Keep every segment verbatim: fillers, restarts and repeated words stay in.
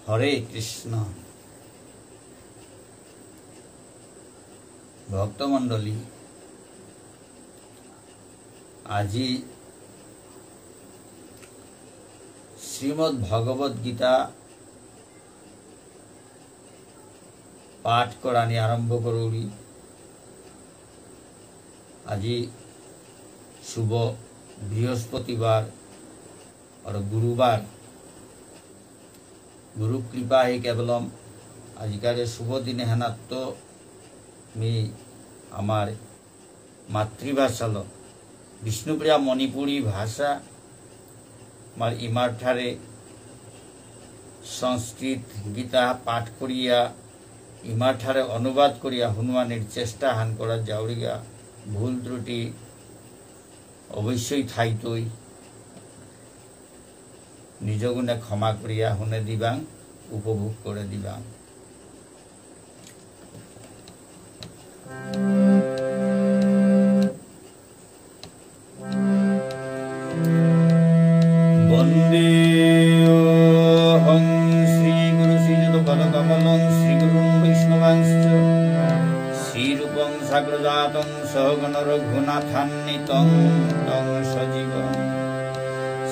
হরে কৃষ্ণ। ভক্তমণ্ডলী, আজি শ্রীমদ্ ভগবত গীতা পাঠ করানি আরম্ভ করুরি। আজি শুভ বৃহস্পতিবার আর গুরুবার। গুরু কৃপা হে কেবলম। আজিকার শুভ দিন এহানাত্ত মি আমার মাতৃভাষালো বিষ্ণুপ্রিয়া মণিপুরী ভাষা আমার ইমার ঠারে সংস্কৃত গীতা পাঠ করিয়া ইমার ঠারে অনুবাদ করিয়া হুনুয়ানির চেষ্টা হান করা যাউরিগা। ভুল ত্রুটি অবশ্যই থাইতই। নিজ গুণে ক্ষমা করিয়া হুনে দিবাং, উপভোগ করে দিবাং। বন্দেহং শ্রীগুরু শ্রীযুত পদকমলং শ্রীগুরুং বৈষ্ণবাংশ্চ শ্রীরূপং সাগ্রজাতং সহগণ রঘুনাথান্বিতং তং সজীবং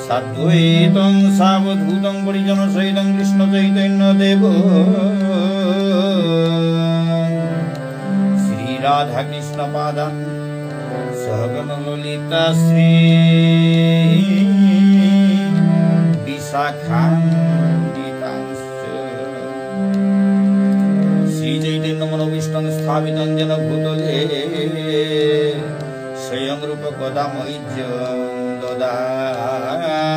সাদ্বৈতং সাবধূতং পরিজন সহিতং কৃষ্ণ চৈতন্য দেব শ্রী রাধা কৃষ্ণ পাদান সহগণ ললিতা শ্রী বিশাখান্বিতাংশ্চ। শ্রীচৈতন্য মনোভীষ্টং স্থাপিতং যেন ভূতলে স্বয়ং রূপ কদা মহ্যং দদাতি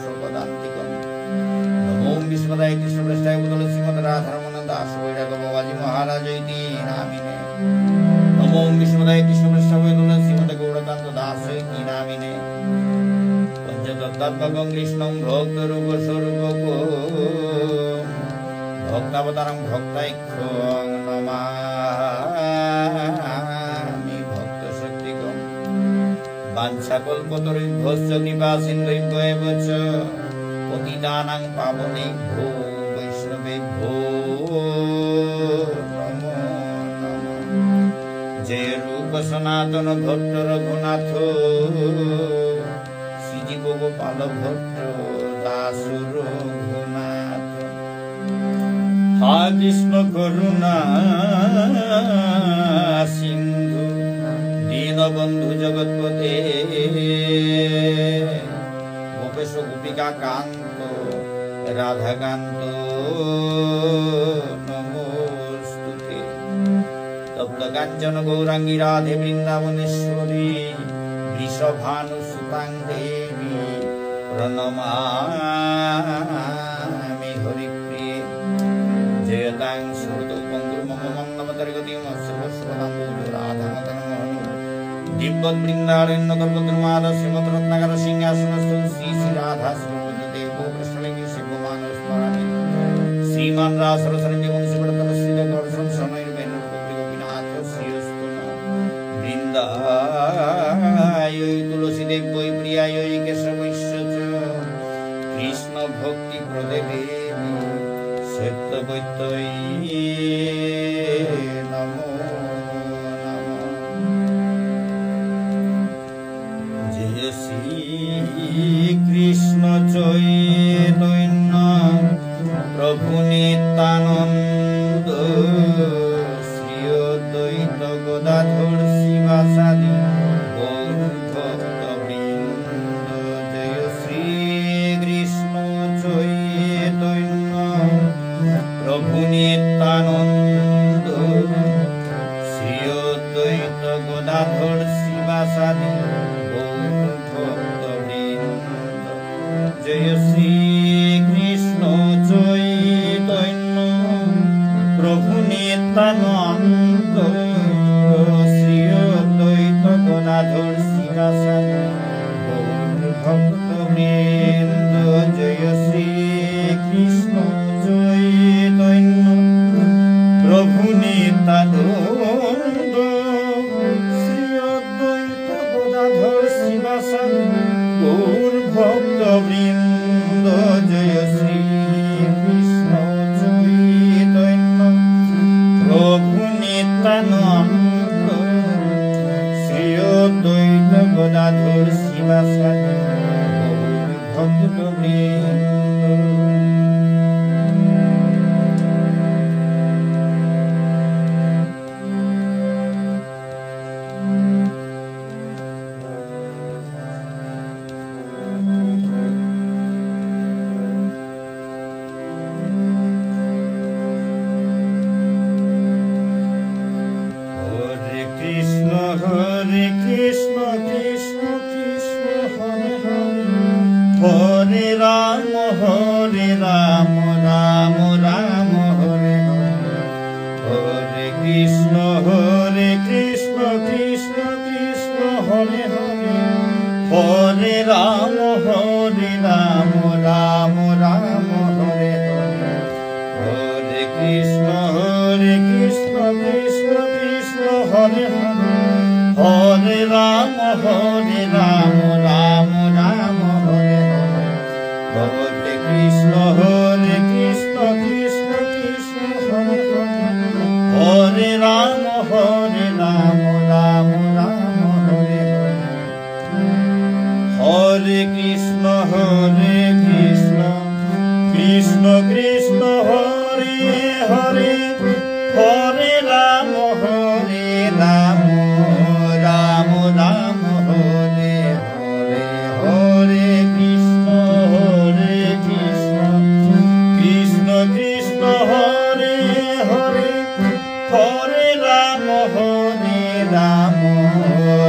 স্বপদান্তিকম। নমো বিষ্ণুপাদায় কৃষ্ণপ্রেষ্ঠায় ভূতলে শ্রীমতে রাধারমণ দাস বৈরাগ্য বাবাজি মহারাজ ইতি নামিনে। নমো বিষ্ণুপাদায় কৃষ্ণপ্রেষ্ঠায় ভূতলে শ্রীমতে গৌরকান্ত দাস ইতি নামিনে। পঞ্চতত্ত্বাত্মকং কৃষ্ণং ভক্তরূপ স্বরূপকম। ভক্তাবতারং ভক্তাখ্যং নমামি ভক্তশক্তিকম। বাঞ্ছাকল্পতরুভ্যশ্চ কৃপাসিন্ধুভ্য এব চ। পতিতানাং পাবনেভ্যো বৈষ্ণবেভ্যো নমো নমঃ। জয় রূপ সনাতন ভট্ট রঘুনাথ, শ্রীজীব গোপাল ভট্ট দাস রঘুনাথ। হে কৃষ্ণ করুণা সিন্ধু দীনবন্ধু জগৎপতে। গোপেশ গোপিকা কান্ত রাধাকান্ত নমোস্তুতে। তপ্ত কাঞ্চন গৌরাঙ্গী রাধে বৃন্দাবনেশ্বরী বৃষভানুসুতাং দেবী প্রণমামি হরিপ্রিয়ে। জয়তাং সুরতৌ পঙ্গোর্মম মন্দমতের্গতী মৎসর্বস্বপদাম্ভোজৌ রাধামদনমোহনৌ। দীব্যদ্বৃন্দারণ্যকল্পদ্রুমাধঃ শ্রীমদ্রত্নাগারসিংহাসনস্থৌ শ্রী শ্রী রাধা শ্রীল গোবিন্দদেবৌ প্রেষ্ঠালীভিঃ সেব্যমানৌ স্মরামি। শ্রীমান্ রাসরসারম্ভী বংশীবটতটস্থিতঃ কর্ষন্ বেণুস্বনৈর্গোপীর্গোপীনাথঃ শ্রিয়েস্তু নঃ। বৃন্দায়ৈ তুলসীদেব্যৈ প্রিয়ায়ৈ কেশবস্য চ। কৃষ্ণভক্তিপ্রদে দেবী সত্যবত্যৈ নমো নমঃ। জয় শ্রী কৃষ্ণ চৈতন্য প্রভু নিত্যানন্দ, শ্রী অদ্বৈত গদাধর শ্রীবাসাদি গৌর ভক্তবৃন্দ। জয় শ্রী কৃষ্ণ চৈতন্য প্রভু নিত্যানন্দ, শ্রী অদ্বৈত গদাধর শ্রীবাসাদি গৌর ভক্তবৃন্দ। জয় শ্রী কৃষ্ণ চৈতন্য প্রভু নিত্যানন্দ, শ্রী অদ্বৈত গদাধর শ্রীবাসাদি গৌর ভক্তবৃন্দ। জয় শ্রী কৃষ্ণ চৈতন্য প্রভু নিত্যানন্দ, শ্রী অদ্বৈত গদাধর শ্রীবাসাদি গৌর ভক্তবৃন্দ। জয় শ্রী কৃষ্ণ হরে কৃষ্ণ কৃষ্ণ কৃষ্ণ হরে হরে, হরে রাম হরে রাম রাম রাম হরে হরে। হরে কৃষ্ণ হরে কৃষ্ণ কৃষ্ণ কৃষ্ণ হরে হরে, হরে রাম হরে রাম রাম রাম হরে হরে। হরে কৃষ্ণ হরে কৃষ্ণ কৃষ্ণ কৃষ্ণ হরে হরে, হরে রাম হরে রাম রাম রাম হরে হরে। হরে কৃষ্ণ হরে কৃষ্ণ কৃষ্ণ কৃষ্ণ হরে হরে, হরে রাম হরে রাম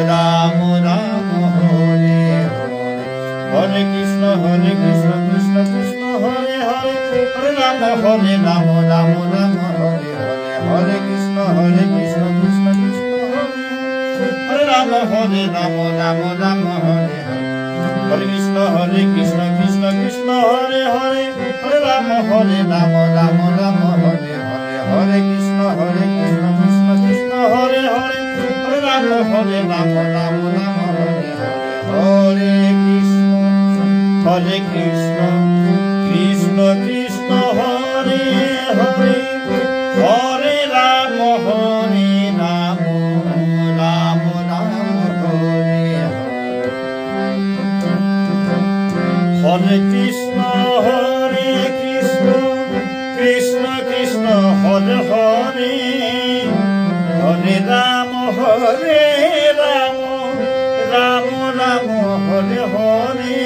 রাম রাম হরে হরে। হরে কৃষ্ণ হরে কৃষ্ণ কৃষ্ণ কৃষ্ণ হরে হরে, হরে রাম হরে রাম রাম রাম হরে হরে। হরে কৃষ্ণ হরে কৃষ্ণ কৃষ্ণ কৃষ্ণ হরে হরে, হরে রাম হরে রাম রাম রাম হরে হরে। হরে কৃষ্ণ হরে কৃষ্ণ কৃষ্ণ কৃষ্ণ হরে হরে, হরে রাম হরে রাম রাম রাম হরে হরে। হরে কৃষ্ণ হরে কৃষ্ণ কৃষ্ণ কৃষ্ণ হরে হরে, হরে রাম হরে রাম রাম রাম হরে হরে। হরে কৃষ্ণ হরে কৃষ্ণ কৃষ্ণ কৃষ্ণ হরে হরে, হরে রাম হরে রাম রাম রাম হরে হরে। হরে কৃষ্ণ হরে কৃষ্ণ কৃষ্ণ কৃষ্ণ হরে হরে, হরে রাম হরে রাম রাম রাম হরে হরে।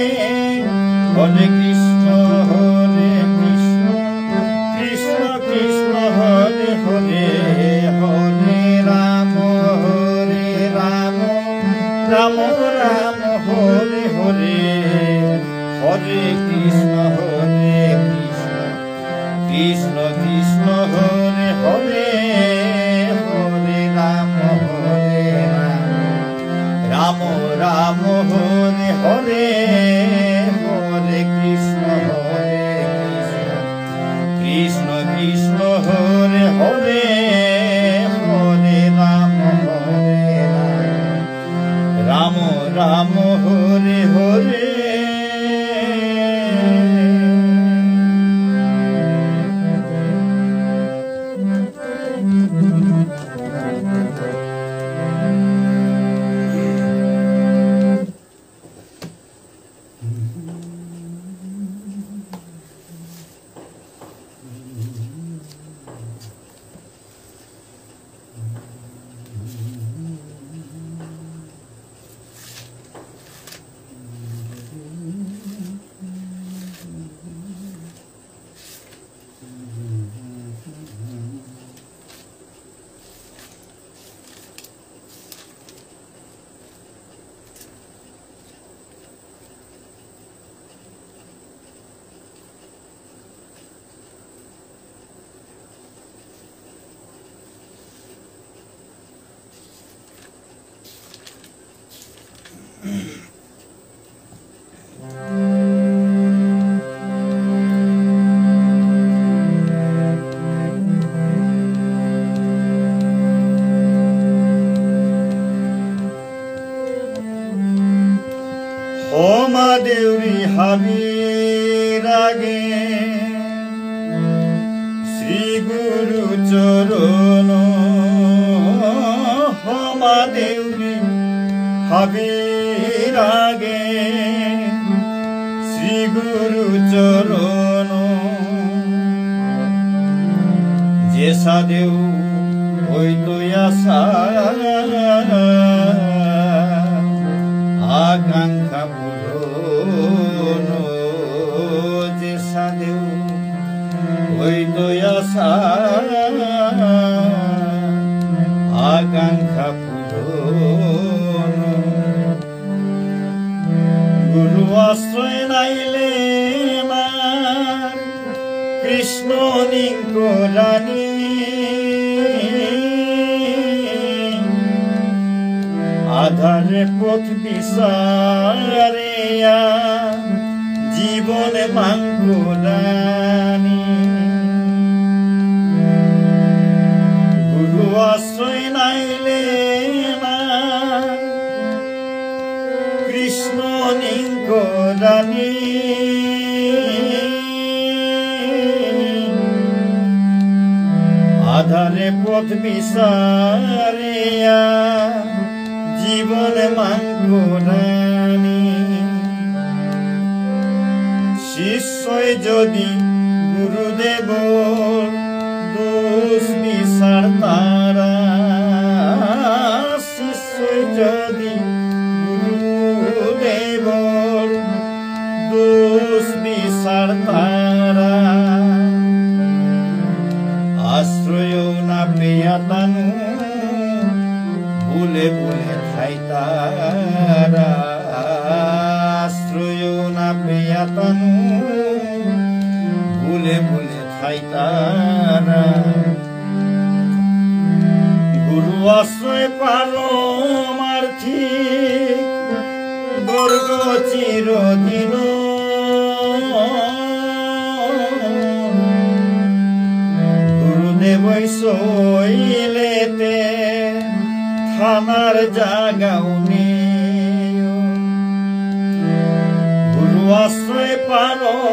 হরে কৃষ্ণ হরে কৃষ্ণ কৃষ্ণ কৃষ্ণ হরে হরে, হরে রাম হরে রাম রাম রাম হরে হরে। হরে কৃষ্ণ হরে কৃষ্ণ কৃষ্ণ কৃষ্ণ হরে হরে, হরে রাম হরে রাম রাম রাম হরে হরে। হরে কৃষ্ণ হরে কৃষ্ণ কৃষ্ণ কৃষ্ণ হরে হরে, হরে রাম হরে রাম রাম রাম হরে হরে। হমা দেউরি হাবির আগে শ্রী গুরু চরণ, হমা দেউরি হাবির আগে শ্রী গুরু চরণ। যে সাদেউ হইতই আশা আকাঙ্ক্ষা পূরণ, যে সাদেউ হইতই আশা আকাঙ্ক্ষা পূরণ। গুরু আশ্রয় নাইলে মা কৃষ্ণ নিংকরানি। আধারে পথ বিচারিয়া জীবন মাংকরানি। আইলে না কৃষ্ণ নিংকরানি। আধারে পথ বিচারিয়া জীবন মাংকরানি। শিষ্যই যদি গুরুদেবর দোষ বিচারতারা, শিষ্যই যদি গুরুদেবর দোষ বিচারতারা, আশ্রয় না পেয়া তানু বুলে বুলে থাইতারা, আশ্রয় না পেয়া তানু বুলে বুলে থাইতারা। গুরু আশ্রয় পারমার্থী গর্গ চিরদিন। গুরুদেবই সইলেতে থানার জাগাও নেই। গুরু আশ্রয় পারমার্থী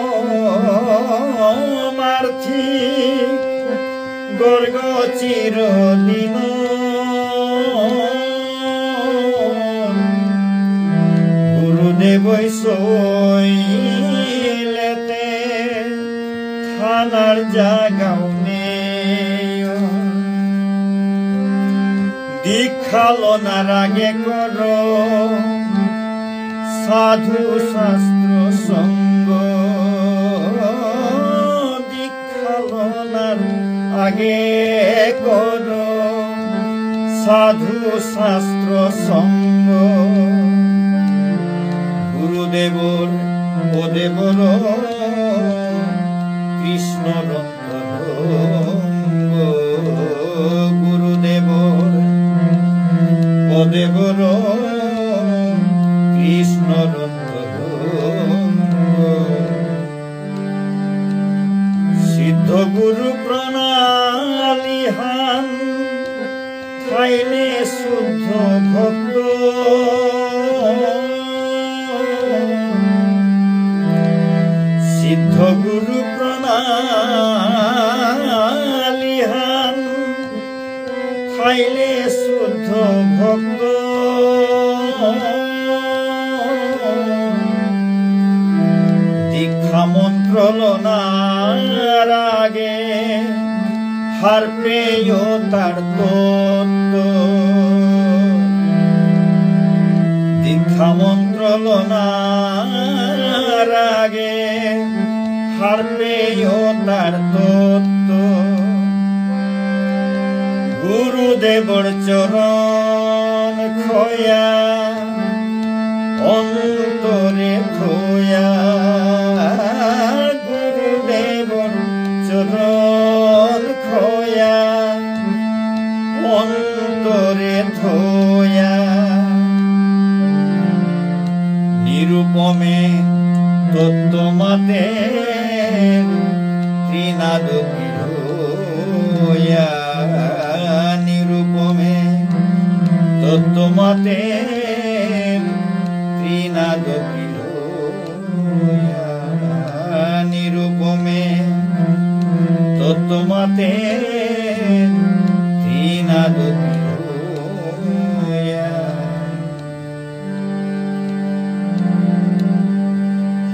গর্গ চিরদিন। গুরুদেবই সইলেতে থানার জাগাও নেই। দীক্ষা লনার আগে করো সাধু শাস্ত্র সঙ্গ। দীক্ষা লনার আগে করো সাধু শাস্ত্র সঙ্গ। গুরুদেবর পদে বর কৃষ্ণর অন্তরঙ্গ। গুরুদেবর পদে বর কৃষ্ণর অন্তরঙ্গ। সিদ্ধ গুরু প্রণালীহান থাইলে শুদ্ধ ভক্ত। সিদ্ধ গুরু প্রণালীহান থাইলে শুদ্ধ ভক্ত। দীক্ষা মন্ত্র লনার আগে হারপেয় তার তত্ত্ব। দীক্ষা মন্ত্র লনার আগে হারপেয় তার তত্ত্ব। গুরুদেবর চরণ খয়া অন্তরে থয়া। গুরুদেবর চরণ খয়া অন্তরে থয়া। নিরুপমে তত্ত্ব মাতে ত্রিনাদ পিরোয়া। নিরুপমে তত্ত্ব মাতে ত্রিনাদ পিরোয়া। নিরুপমে তত্ত্ব মাতে ত্রিনাদ পিরোয়া।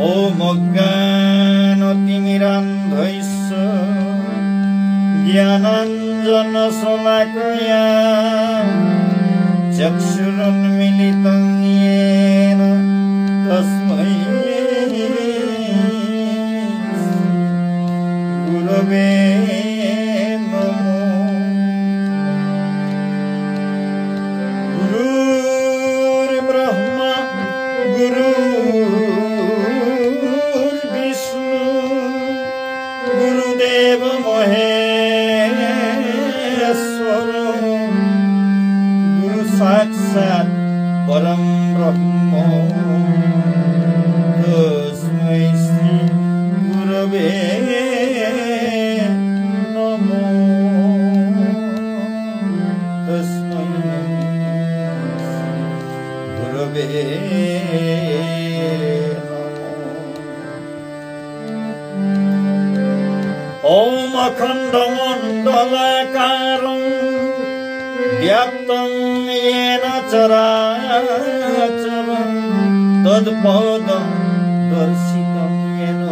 ॐ अज्ञानतिमिरान्धस्य ज्ञानाञ्जनशलाकया चक्षुरुन्मीलितं येन तस्मै श्री गुरवे नमः। गुरुर्ब्रह्मा गुरुर्विष्णु गुरुदेव महेश्वर गुरु साक्षात् परं ब्रह्म तस्मै श्री गुरवे नमः। तस्मै আকারং ব্যাপ্তং যেন চরাচরং তৎপদং দর্শিতং যেন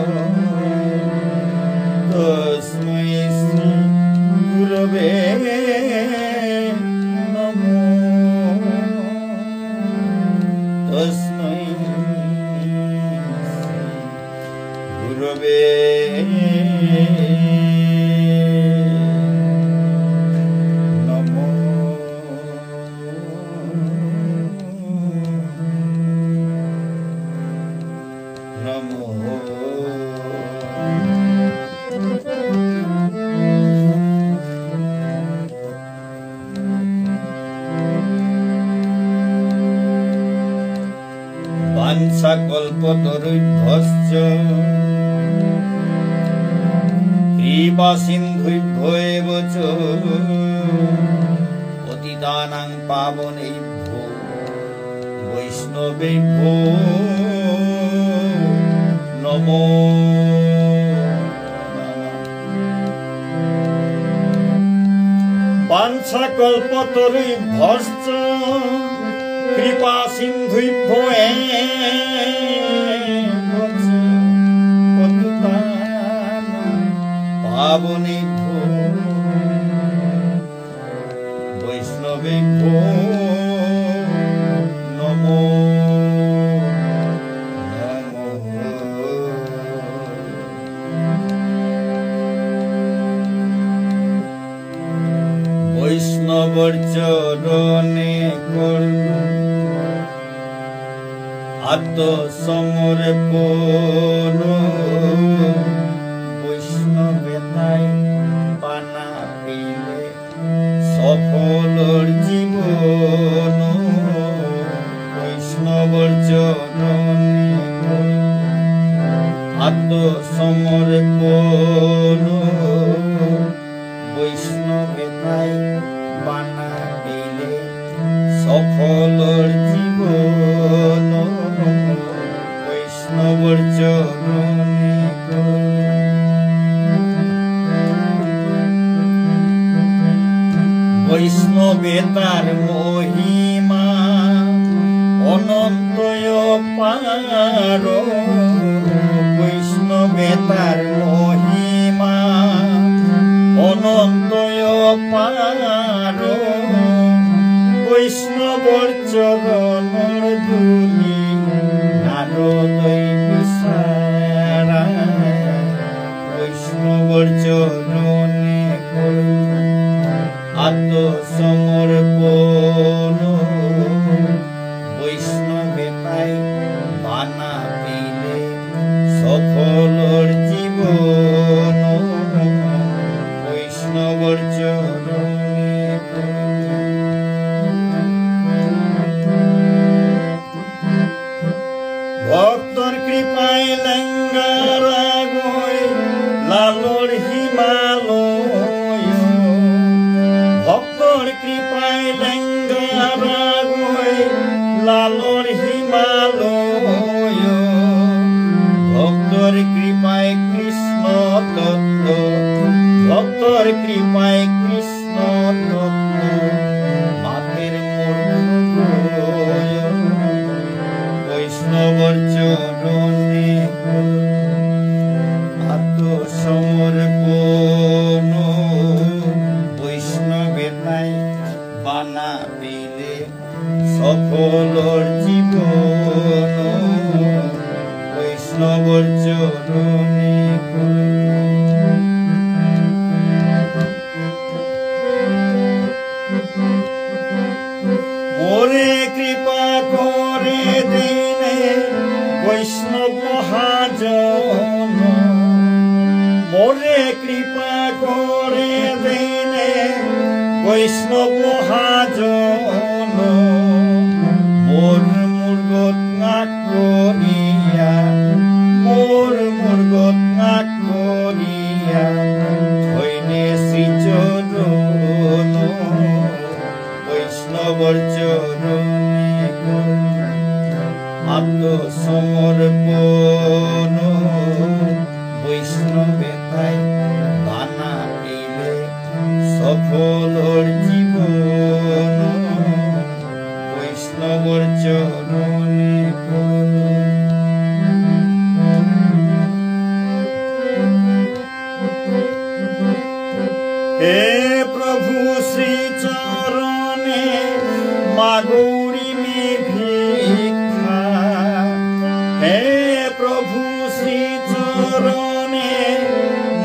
তস্মৈ শ্রী গুরবে নমঃ। তস্মৈ শ্রী গুরবে নমঃ। নমঃ। বাঞ্ছাকল্পতরুভ্যশ্চ কৃপাসিন্ধুভ্য এব চ। পতিতানাং পাবনেভ্যো বৈষ্ণবেভ্যো নমো নমঃ। বাঞ্ছাকল্পতরুভ্যশ্চ কৃপাসিন্ধুভ্যো এব চ। পতিতানাং পাবনেভ্যো বৈষ্ণবেভ্যো নমো নমঃ। বৈষ্ণবর চরণে কর্ণ আত্মসমর্পণ। বৈষ্ণবে তাই বানা পেলে সফলর জীবন। বৈষ্ণবর চরণে আত্মসমর্পণ। বৈষ্ণবে তাই বানা দিলে সফলর জীবন। বৈষ্ণবর চরণে বৈষ্ণবে তার মহিমা অনন্ত অপার। বৈষ্ণবে তার মহিমা অনন্ত অপার। বৈষ্ণবর চরণর ধুলি নারদই বিসারা। বৈষ্ণবর চরণে কর্ণ আত্মসমর্পণ। বৈষ্ণবে তাই বানা দিলে সফলর জীবন। বৈষ্ণবর চরণে ভক্তর কৃপায় লেঙ্গারাগই লালর হিমালয়। ভক্তর কৃপায় লেঙ্গারাগই লালর হিমালয়। ভক্তর কৃপায় কৃষ্ণ তত্ত্ব, ভক্তর কৃপায় কৃষ্ণ তত্ত্ব মাতের মোর হৃদয়। বৈষ্ণবর চরণে আত্মসমর্পণ। বৈষ্ণবে তাই বানা দিলে সফলর জীবন। বৈষ্ণবর চরণে মোরে কৃপা করে দিনে বৈষ্ণব মহাজন। মোরে কৃপা করে দিনে বৈষ্ণব মহাজন। মোর মুরগত নাক করিয়া, মোর মুরগত নাক করিয়া, থইনে শ্রীচরণ। বৈষ্ণবর চরণে আত্মসমর্পণ। বৈষ্ণবে তাই বানা দিলে সফলর জীবন বৈষ্ণবর চরণে। হে প্রভু শ্রীচরণে মাগরি মে ভিক্ষা। হে প্রভু শ্রীচরণে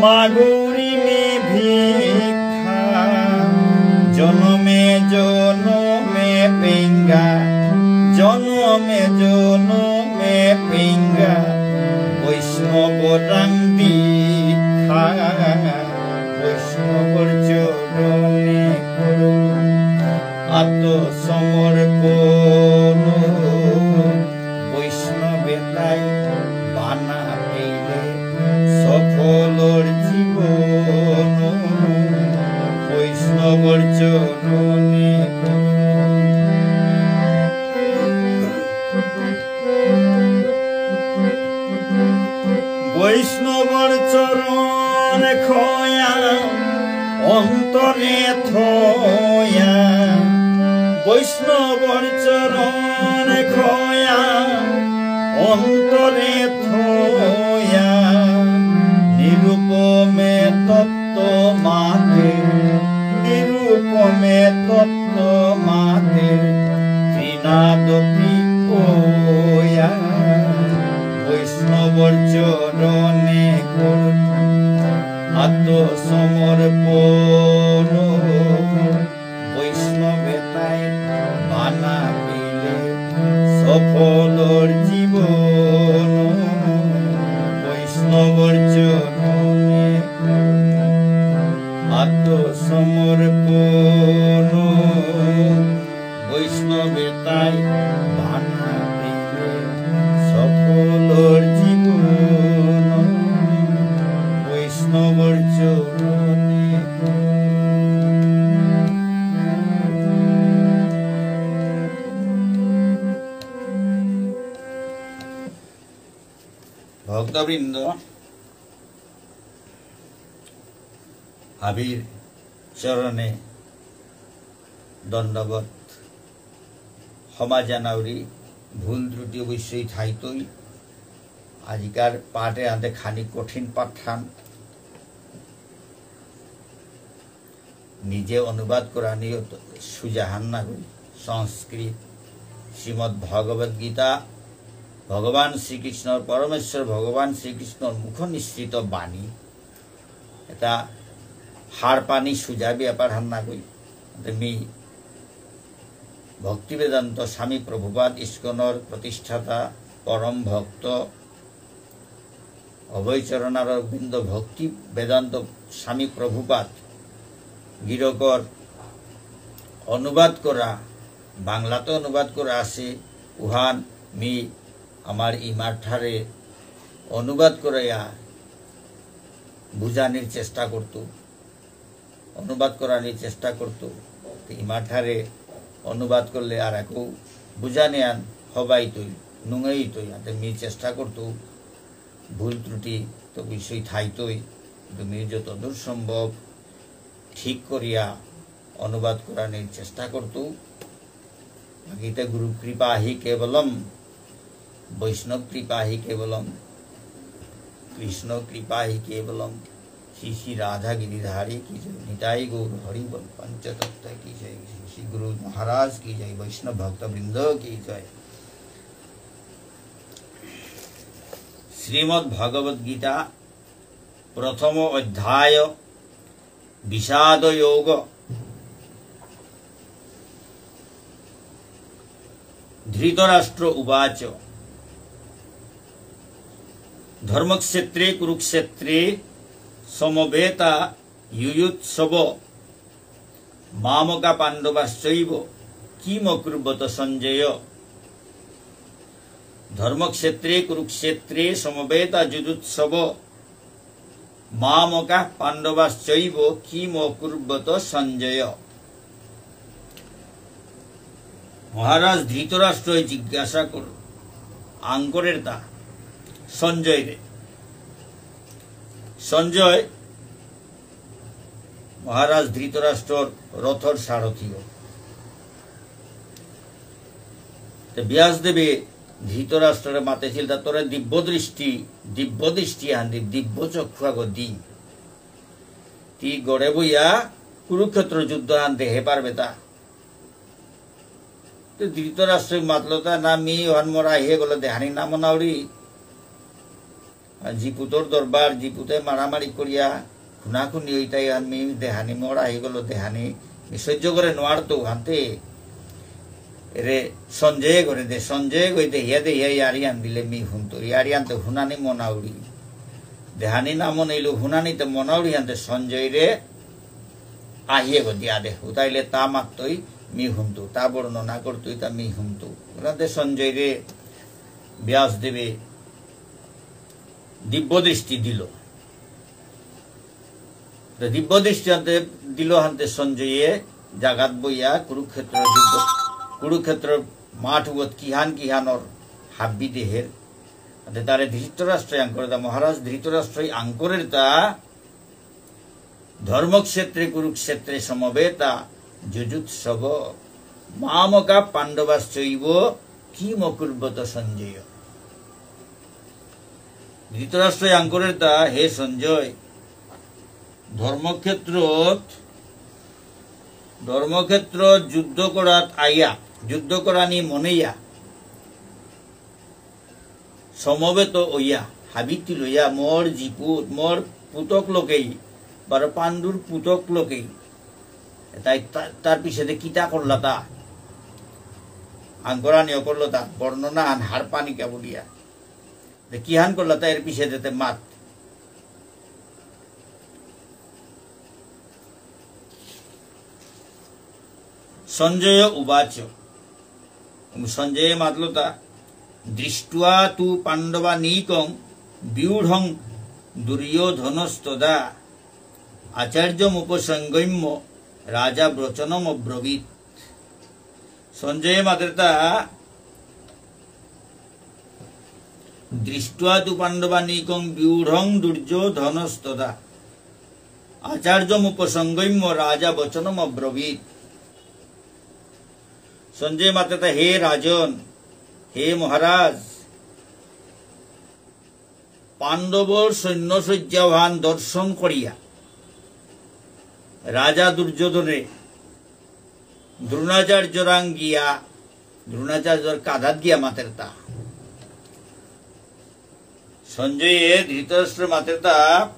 মাগরি মে ভিক্ষা। জনমে জনমে পেঙ্গা, জনমে জনমে পেঙ্গা, বৈষ্ণব রাং দীক্ষা। বৈষ্ণবর চরণে করুণ আত্মসমর্পণ। বৈষ্ণবে তাই বানা পেলে সফলর জীবন। বৈষ্ণবর চরণে। বৈষ্ণবর চরণ খয়া অন্তরে থয়া, বৈষ্ণবর চরণ খয়া অন্তরে থয়া, নিরুপমে তত্ত্ব মাতে, নিরুপমে তত্ত্ব মাতে, ত্রিনাদ পিপয়া। বৈষ্ণবর চরণে করুণ আত্মসমর্পণ। বৈষ্ণবে তাই বানা পেলে সফলর জীবন। বৈষ্ণবর চরণে আত্মসমর্পণ। বৈষ্ণবে তাই বানা পেলে সফলর জীবন। বৈষ্ণবর চরণে। ভক্তবৃন্দ, হাবির চরণে দণ্ডবত। ক্ষমা জানাউরি, ভুল ত্রুটি অবশ্যই থাইতই। আজিকার পাঠে আনতে খানি কঠিন পাঠান। নিজে অনুবাদ করানিও তো সুজাহান না হই। সংস্কৃত শ্রীমদ্ ভগবদ গীতা, ভগবান শ্রীকৃষ্ণর, পরমেশ্বর ভগবান শ্রীকৃষ্ণর মুখ নিঃসৃত বাণী। এটা হারপানি সুজা ব্যাপার হান না হই। তে মি ভক্তিবেদান্ত স্বামী প্রভুপাদ ইস্কনর প্রতিষ্ঠাতা, পরম ভক্ত, অভয়চরণ আরবিন্দ ভক্তি বেদান্ত স্বামী প্রভুপাদ গিরকর অনুবাদ করা, বাংলাতে অনুবাদ করা আছে, উহান মি আমার ইমার ঠারে অনুবাদ করাইয়া বুঝানির চেষ্টা করতু। অনুবাদ করানির চেষ্টা করতু। তে ইমার ঠারে অনুবাদ করলে আর একো বুঝানি আন হবাইতই, নুঙাইতই, আতে মি চেষ্টা করতু। ভুল ত্রুটি তো অবশ্যই থাইতই, কিন্তু মি যতদূর সম্ভব ঠিক করিয়া অনুবাদ করানির চেষ্টা করতু। বাকিতে গুরু কৃপা হি কেবলম, বৈষ্ণব কৃপা হি কেবলম, কৃষ্ণ কৃপা হি কেবলম। শ্রী শ্রী রাধা গিরিধারী কি জয়, নিতাই গৌর হরি বল, পঞ্চতত্ত্ব কি জয়, শ্রী শ্রী গুরু মহারাজ কি জয়, বৈষ্ণব ভক্তবৃন্দ কি জয়। শ্রীমদ্ ভগবদ গীতা, প্রথম অধ্যায়, বিষাদযোগ। ধৃতরাষ্ট্র উবাচ, ধর্মক্ষেত্রে কুরুক্ষেত্রে সমবেতা যুযুৎসব। মামকা পাণ্ডবাশ্চৈব কিমকুর্বত সঞ্জয়। ধর্মক্ষেত্রে কুরুক্ষেত্রে সমবেতা যুযুৎসব। মামকা পাণ্ডবাশ্চৈব কিমকুর্বত সঞ্জয়। মহারাজ ধৃতরাষ্ট্রই জিজ্ঞাসা কর, আঙকরের তা সঞ্জয়রে। সঞ্জয় মহারাজ ধৃতরাষ্ট্রর রথর সারথিও। তে ব্যাসদেবে ধৃতরাষ্ট্ররে মাতেছিল, তা তোরে দিব্য দৃষ্টি, দিব্য দৃষ্টি আন দি, দিব্য চক্ষু আগ দি। তি গড়ে বইয়া কুরুক্ষেত্র যুদ্ধ আন দেহে পারবে তা। তো ধৃতরাষ্ট্র মাতলতা না, মি ওহান মোর আহিয়ে গেল দেহানি না মনাউরি। আর জিপুতর দরবার, জিপুতে মারামারি করিয়া খুনাখুনি হইতাই, আর মি দেহানি মোর আহি গেল দেহানি, মি সহ্য করে নোয়ারতো হানতে। এরে সঞ্জয় করে দে, সঞ্জয় গই দেহিয়া দেহিয়া ইয়ারি আন দিলে মি হুনতো, ইয়ারি আনতে হুনানি মনাউরি। দেহানি না মনাইলো হুনানিতে মনাউরি আনতে সঞ্জয় রে আহিয়ে গো দিয়া দে, উতাইলে তা মাততই মি হুনতো, তা বর্ণনা করতই তা মি হুনতো। ওরাতে সঞ্জয় রে ব্যাসদেবে দিব্য দৃষ্টি দিল। তো দিব্য দৃষ্টি আনতে দিল হানতে সঞ্জয়ে জাগাত বইয়া কুরুক্ষেত্র যুদ্ধ, কুরুক্ষেত্র মাঠ উগত কিহান কিহানর হাব্বি দেহের। আনতে তারে ধৃতরাষ্ট্রই আঙ্করে তা, মহারাজ ধৃতরাষ্ট্রই আঙ্করের তা, ধর্মক্ষেত্রে কুরুক্ষেত্রে সমবেতা যুযুৎসব, মামকা পাণ্ডবাশ্চৈব কিমকুর্বত সঞ্জয়। ধৃতরাষ্ট্রই আঙ্করের তা, হে সঞ্জয়, ধর্মক্ষেত্রত, ধর্মক্ষেত্রত যুদ্ধ করাত আইয়া, যুদ্ধ করানি মনেইয়া, সমবেত অইয়া, হাবিতি লইয়া, মোর জিপুত, মোর পুতক লোকেই, বারো পাণ্ডুর পুতক লোকেই, তাই তা-, তার পিছেদে কিতা করলা তা? আঙ্করানিও করলো তা, বর্ণনা আন হার পানিকা বুলিয়া। দে কিহান করলা তা এর পিছেদে তে মাত। সঞ্জয় উবাচ, সঞ্জয় মাতলতা, দৃষ্ট্বা তু পাণ্ডবানীকং ব্যূঢ়ং দুর্যোধনস্তদা আচার্যমুপসংগম্য রাজা বচনমব্রবীৎ। সঞ্জয় মাতেরতা, দৃষ্ট্বা তু পাণ্ডবানীকং ব্যূঢ়ং দুর্যোধনস্তদা আচার্যমুপসংগম্য রাজা বচনমব্রবীৎ। সঞ্জয় মাতেরতা, হে রাজন, হে মহারাজ, পাণ্ডবর সৈন্য সজ্জাহান দর্শন করিয়া রাজা দুর্যোধনে দ্রোণাচার্যরাং গিয়া, দ্রোণাচার্যর কাদাত গিয়া মাতেরতা। সঞ্জয়ে ধৃতরাষ্ট্র মাতেরতা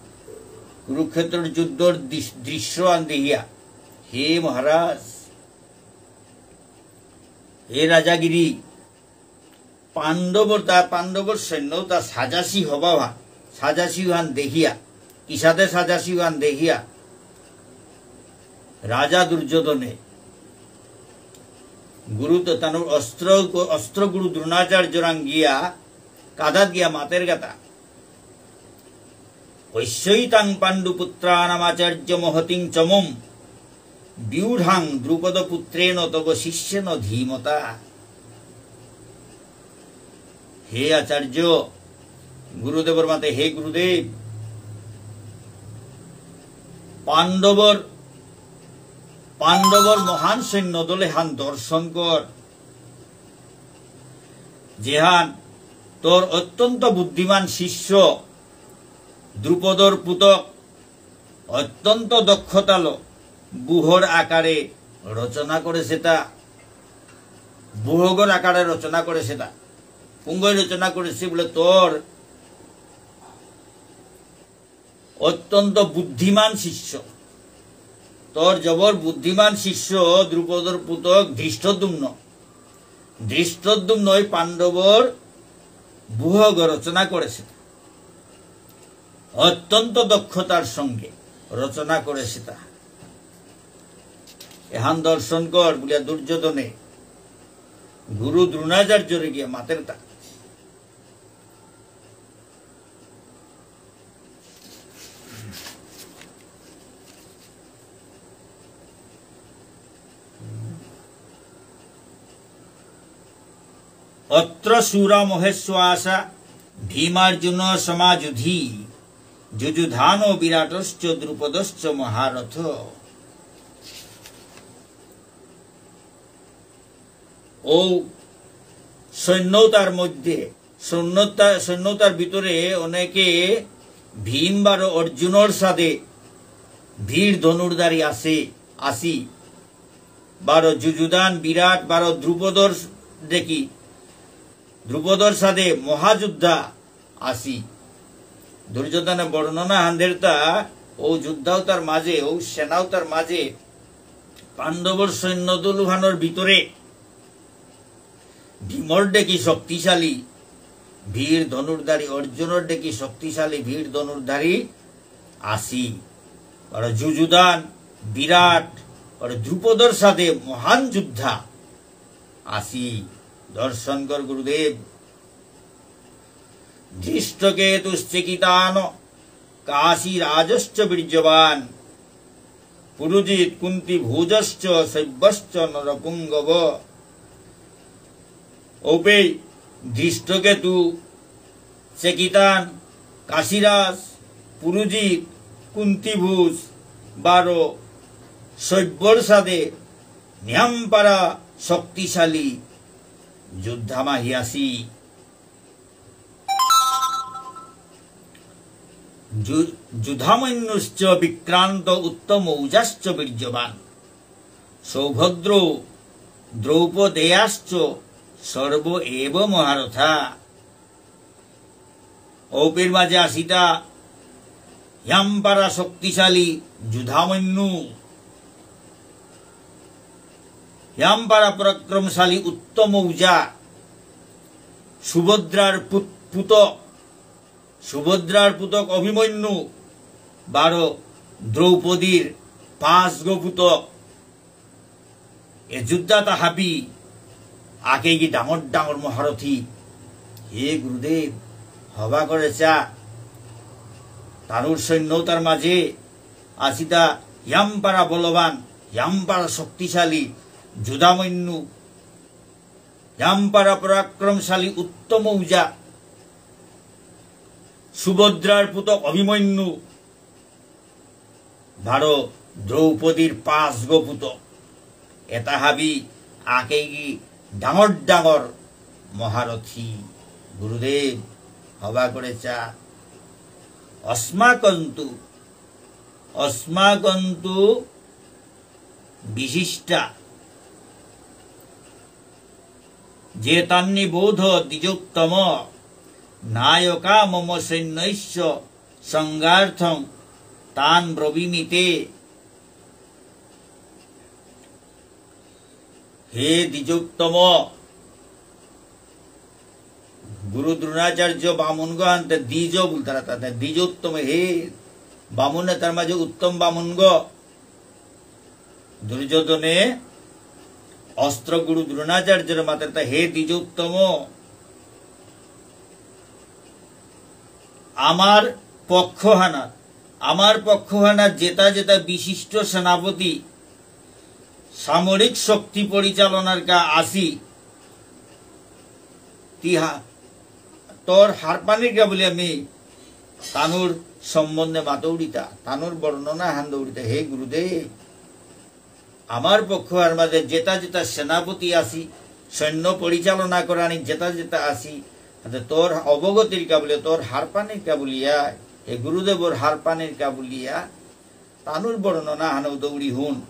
কুরুক্ষেত্রর যুদ্ধর দৃশ-, দৃশ্য আন দেহিয়া, হে মহারাজ, হে রাজাগিরি, পাণ্ডবর তা, পাণ্ডবর সৈন্য তা সাজাসি হবাহা, সাজাসি হান দেখিয়া, কিসাদে সাজাসি হান দেখিয়া, রাজা দুর্যোধনে গুরু তো তানুর অস্ত্র, অস্ত্র গুরু দ্রোণাচার্যরাং গিয়া, কাদাত গিয়া মাতের গাতা। পশ্যৈতাং পাণ্ডুপুত্রাণামাচার্য মহতিং চমুম ব্যূঢ়াং দ্রুপদপুত্রেণ তব শিষ্যেণ ধীমতা। হে আচার্য, গুরুদেবর মাতে, হে গুরুদেব, পাণ্ডবর, পাণ্ডবর মহান সৈন্য দল এহান দর্শন কর। যেহান তোর অত্যন্ত বুদ্ধিমান শিষ্য দ্রুপদর পুতক অত্যন্ত দক্ষতালো বুহর আকারে রচনা করেসেতা, বুহগর আকারে রচনা করেসেতা। পুঙ্গই রচনা করেসে বুলে তোর অত্যন্ত বুদ্ধিমান শিষ্য। তোর জবর বুদ্ধিমান শিষ্য দ্রুপদর পুতক ধৃষ্টদ্যুম্ন। ধৃষ্টদ্যুম্নই পাণ্ডবর বুহগ রচনা করেসে। অত্যন্ত দক্ষতার সঙ্গে রচনা করেসেতা। এহান দর্শন কর বুলিয়া দুর্যোধনে গুরু দ্রোণাচার্যরে গিয়া মাতেরতা। অত্র শূরা মহেষ্বাসা ভীমার্জুন সমাযুধি যুযুধানো বিরাটশ্চ দ্রুপদশ্চ মহারথ। ও সৈন্যতার মধ্যে, সৈন্যতা-, সৈন্যতার ভিতরে অনেকে ভীম বারো অর্জুনর সাথে বীর ধনুর্ধারী আছে, আসি। বারো যুযুধান, বিরাট, বারো দ্রুপদর দেখি, দ্রুপদর সাথে মহাযোদ্ধা আসি। দুর্যোধনে বর্ণনা হান্দেরতা, ও যোদ্ধাও তার মাঝে, ও সেনাও তার মাঝে, পাণ্ডবর সৈন্য দলুহানর ভিতরে ভীমর ডেকি শক্তিশালী বীর ধনুর্ধারী, অর্জুনর ডেকি শক্তিশালী বীর ধনুর্ধারী আসি। আর যুযুধান, বিরাট, আর দ্রুপদর সাথে মহান যোদ্ধা আসি। দর্শন কর গুরুদেব। ধৃষ্টকেতুশ্চ কিতান কাশীরাজশ্চ বীর্যবান। পুরুজিৎ কুন্তিভোজশ্চ শৈব্যশ্চ নরপুঙ্গব। ঔপেই ধৃষ্টকেতু, চেকিতান, কাশীরাজ, পুরুজিৎ, কুন্তিভোজ, বারো শৈব্যর সাথে নিয়ামপারা শক্তিশালী যোদ্ধা মাহি আসি। যু-, যুধামন্যুশ্চ বিক্রান্ত উত্তমৌজাশ্চ বীর্যবান। সৌভদ্র দ্রৌপদেয়াশ্চ সর্ব এব মহারথা। ঔপের মাঝে আসিতা হিয়াম্পারা শক্তিশালী যুধামন্যু, হিয়াম্পারা পরাক্রমশালী উত্তমৌজা, সুভদ্রার পুত-, পুতক, সুভদ্রার পুতক অভিমন্যু, বারো দ্রৌপদীর পাঁচগো পুতক। এ যোদ্ধাতা হাবি আকেগি ডাঙর ডাঙর মহারথী। হে গুরুদেব, হবা করেসা, তানুর সৈন্য তার মাঝে আসিতা হিয়াম্পারা বলবান, হিয়াম্পারা শক্তিশালী যুধামন্যু, হিয়াম্পারা পরাক্রমশালী উত্তমৌজা, সুভদ্রার পুতক অভিমন্যু, বারো দ্রৌপদীর পাঁচগো পুতক। এতা হাবি আকেগি ডাঙর ডাঙর মহারথী। গুরুদেব, হবা করেসা। অস্মাকন্তু, অস্মাকন্তু বিশিষ্টা যেতান্নিবোধ দ্বিজোত্তম। নায়কা মম সৈন্যস্য সংজ্ঞার্থং তান ব্রবীমি তে। হে দ্বিজোত্তম, গুরু দ্রোণাচার্য বামুনগ আনতে দ্বিজ বুলতারা, তাতে দ্বিজোত্তম, হে বামুন, তার মাঝে উত্তম বামুনগ। দুর্যোধনে অস্ত্র গুরু দ্রোণাচার্যর মাতের তা, হে দ্বিজোত্তম, আমার পক্ষহানা, আমার পক্ষহানা যেতা যেতা বিশিষ্ট সেনাপতি সামরিক শক্তি পরিচালনার কা আসি, তিহা তোর হারপানির কা বুলি আমি তানুর সম্বন্ধে মাতৌরিতা, তানুর বর্ণনা হান দৌরিতা। হে গুরুদেব, আমার পক্ষ আর মাঝে যেতা যেতা সেনাপতি আসি, সৈন্য পরিচালনা করানি যেতা যেতা আসি, তাতে তোর অবগতির কা বুলিয়া, তোর হারপানির কা বুলিয়া, হে গুরুদেবর হারপানির কা বুলিয়া, তানুর বর্ণনা হানৌ দৌড়ি হুন।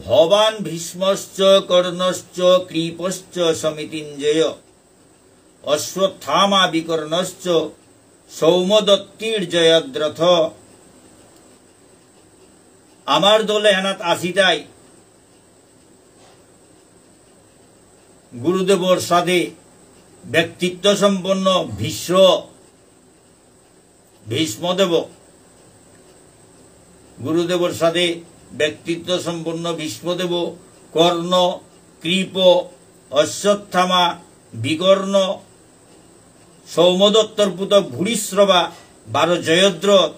ভবান ভীষ্মশ্চ কর্ণশ্চ কৃপশ্চ সমিতিঞ্জয়। অশ্বত্থামা বিকর্ণশ্চ সৌমদত্তির জয়দ্রথ। আমার দলে হেনাত আসিতাই গুরুদেবর সাদে ব্যক্তিত্ব সম্পন্ন ভীষ্ম, ভীষ্মদেব, গুরুদেবর সাদে ব্যক্তিত্ব সম্পন্ন ভীষ্মদেব, কর্ণ, কৃপ, অশ্বত্থামা, বিকর্ণ, সৌমদত্তর পুতক ভূরিশ্রবা, বারো জয়দ্রথ,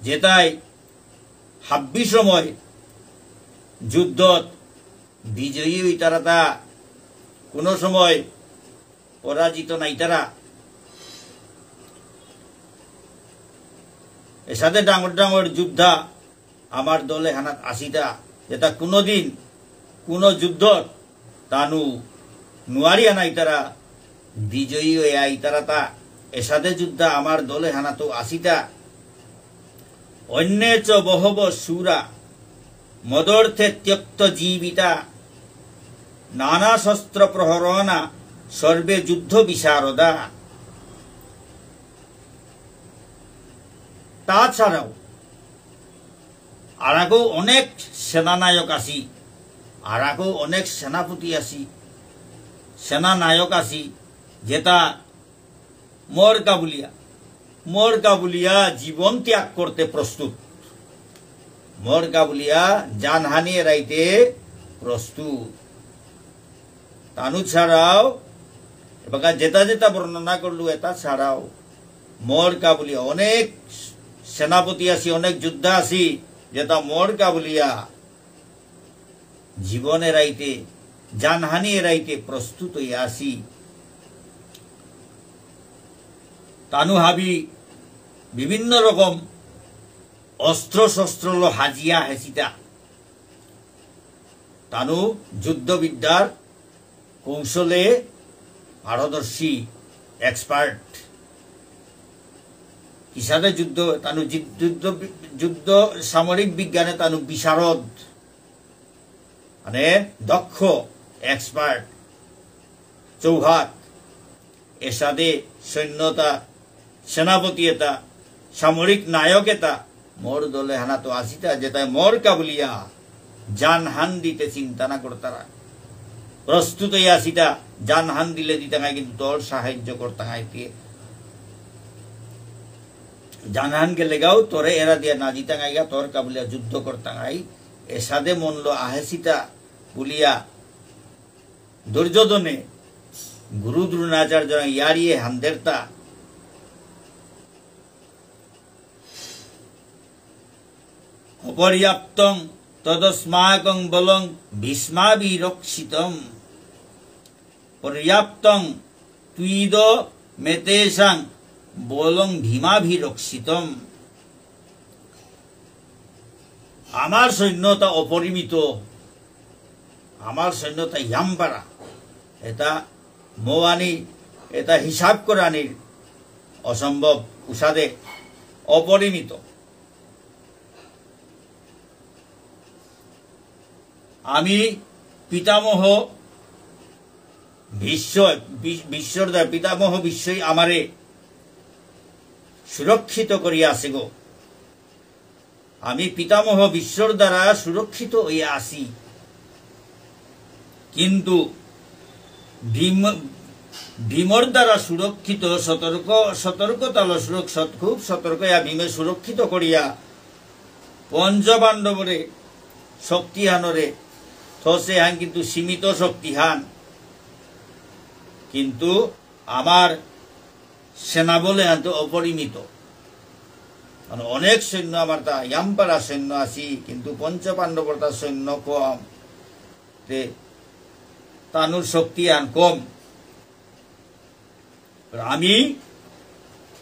যেতাই হাব্বি সময় যুদ্ধত বিজয়ী হইতারাতা, কোনো সময় পরাজিত নাইতারা। এসাদে ডাঙর ডাঙর যোদ্ধা আমার দল এহানাত আসিতা, যেতা কোনোদিন কোনো যুদ্ধত তানু নুয়ারিয়া নাইতারা, বিজয়ী হয়ে আইতারা তা। এসাদে যোদ্ধা আমার দল এহানাত আসিতা। অন্যে চ বহব শূরা মদর্থে ত্যক্ত জীবিতা নানা শস্ত্র প্রহরণা সর্বে যুদ্ধ বিশারদা। তাছাড়াও আরাকো অনেক সেনানায়ক আসি, আরাকো অনেক সেনাপতি আসি, সেনানায়ক আসি, যেতা মোর কা বুলিয়া, মোর কা বুলিয়া জীবন ত্যাগ করতে প্রস্তুত, মোর কা বুলিয়া জানহানি এরাইতে প্রস্তুত। তানু ছাড়াও, এবাকা যেতা যেতা বর্ণনা করলু, এতা ছাড়াও মোর কা বুলিয়া অনেক সেনাপতি আসি, অনেক যোদ্ধা আসি, যেতা মোর কা বুলিয়া জীবন এরাইতে, জানহানি এরাইতে প্রস্তুত হইয়া আসি। তানু হাবি বিভিন্ন রকম অস্ত্র শস্ত্রলো হাজিয়া হেসিতা। তানু যুদ্ধবিদ্যার কৌশলে পারদর্শী, expert। কিসাদে যুদ্ধ, তানু যুদ্ধ, যুদ্ধ, যুদ্ধ সামরিক বিজ্ঞানে তানু বিশারদ, মানে দক্ষ, expert। চৌহাত, এসাদে সৈন্যতা, সেনাপতি এতা, সামরিক নায়ক এতা, মোর দল এহানাত আসিতা, যেতাই মোর কা বুলিয়া জানহান দিতে চিন্তা না করতারা। প্রস্তুত হইয়া আসিতা, জানহান দিলে দিতাঙাই, কিন্তু তোর সাহায্য করতাঙাই তে। জানহান গেলেগাও তোরে এরা দিয়া না দিতাঙাইগা, তোর কা বুলিয়া যুদ্ধ করতাঙাই। এসাদে মনলো আহেসিতা বুলিয়া দুর্যোধনে গুরু দ্রোণাচার্য ইয়ারিয়ে হান্দেরতা। অপর্যাপ্তং তদস্মাকং বলং ভীষ্মাভিরক্ষিতম। পর্যাপ্তং ত্বিদমেতেষাং বলং ভীমাভিরক্ষিতম। আমার সৈন্যতা অপরিমিত, আমার সৈন্যতা ইয়াম্পারা, এতা মোয়ানি, এতা হিসাব করানির অসম্ভব, উসাদে অপরিমিত। আমি পিতামহ ভীষ্ম, ভী-, ভীষ্মর দ্বারা পিতামহ ভীষ্মই আমারে সুরক্ষিত করিয়া আছে গো। আমি পিতামহ ভীষ্মর দ্বারা সুরক্ষিত হইয়া আছি। কিন্তু ভীম, ভীমর দ্বারা সুরক্ষিত, সতর্ক, সতর্কতালো সুরক-, সত-, খুব সতর্ক হইয়া ভীমে সুরক্ষিত করিয়া পঞ্চপাণ্ডবরে শক্তিহানরে থসে হান কিন্তু সীমিত শক্তিহান। কিন্তু আমার সেনাবল এহান তো অপরিমিত। মানে অনেক সৈন্য আমার তা ইয়াম্পারা সৈন্য আছি, কিন্তু পঞ্চপাণ্ডবর তা সৈন্য কম। তে তানুর শক্তি আন কম। আর আমি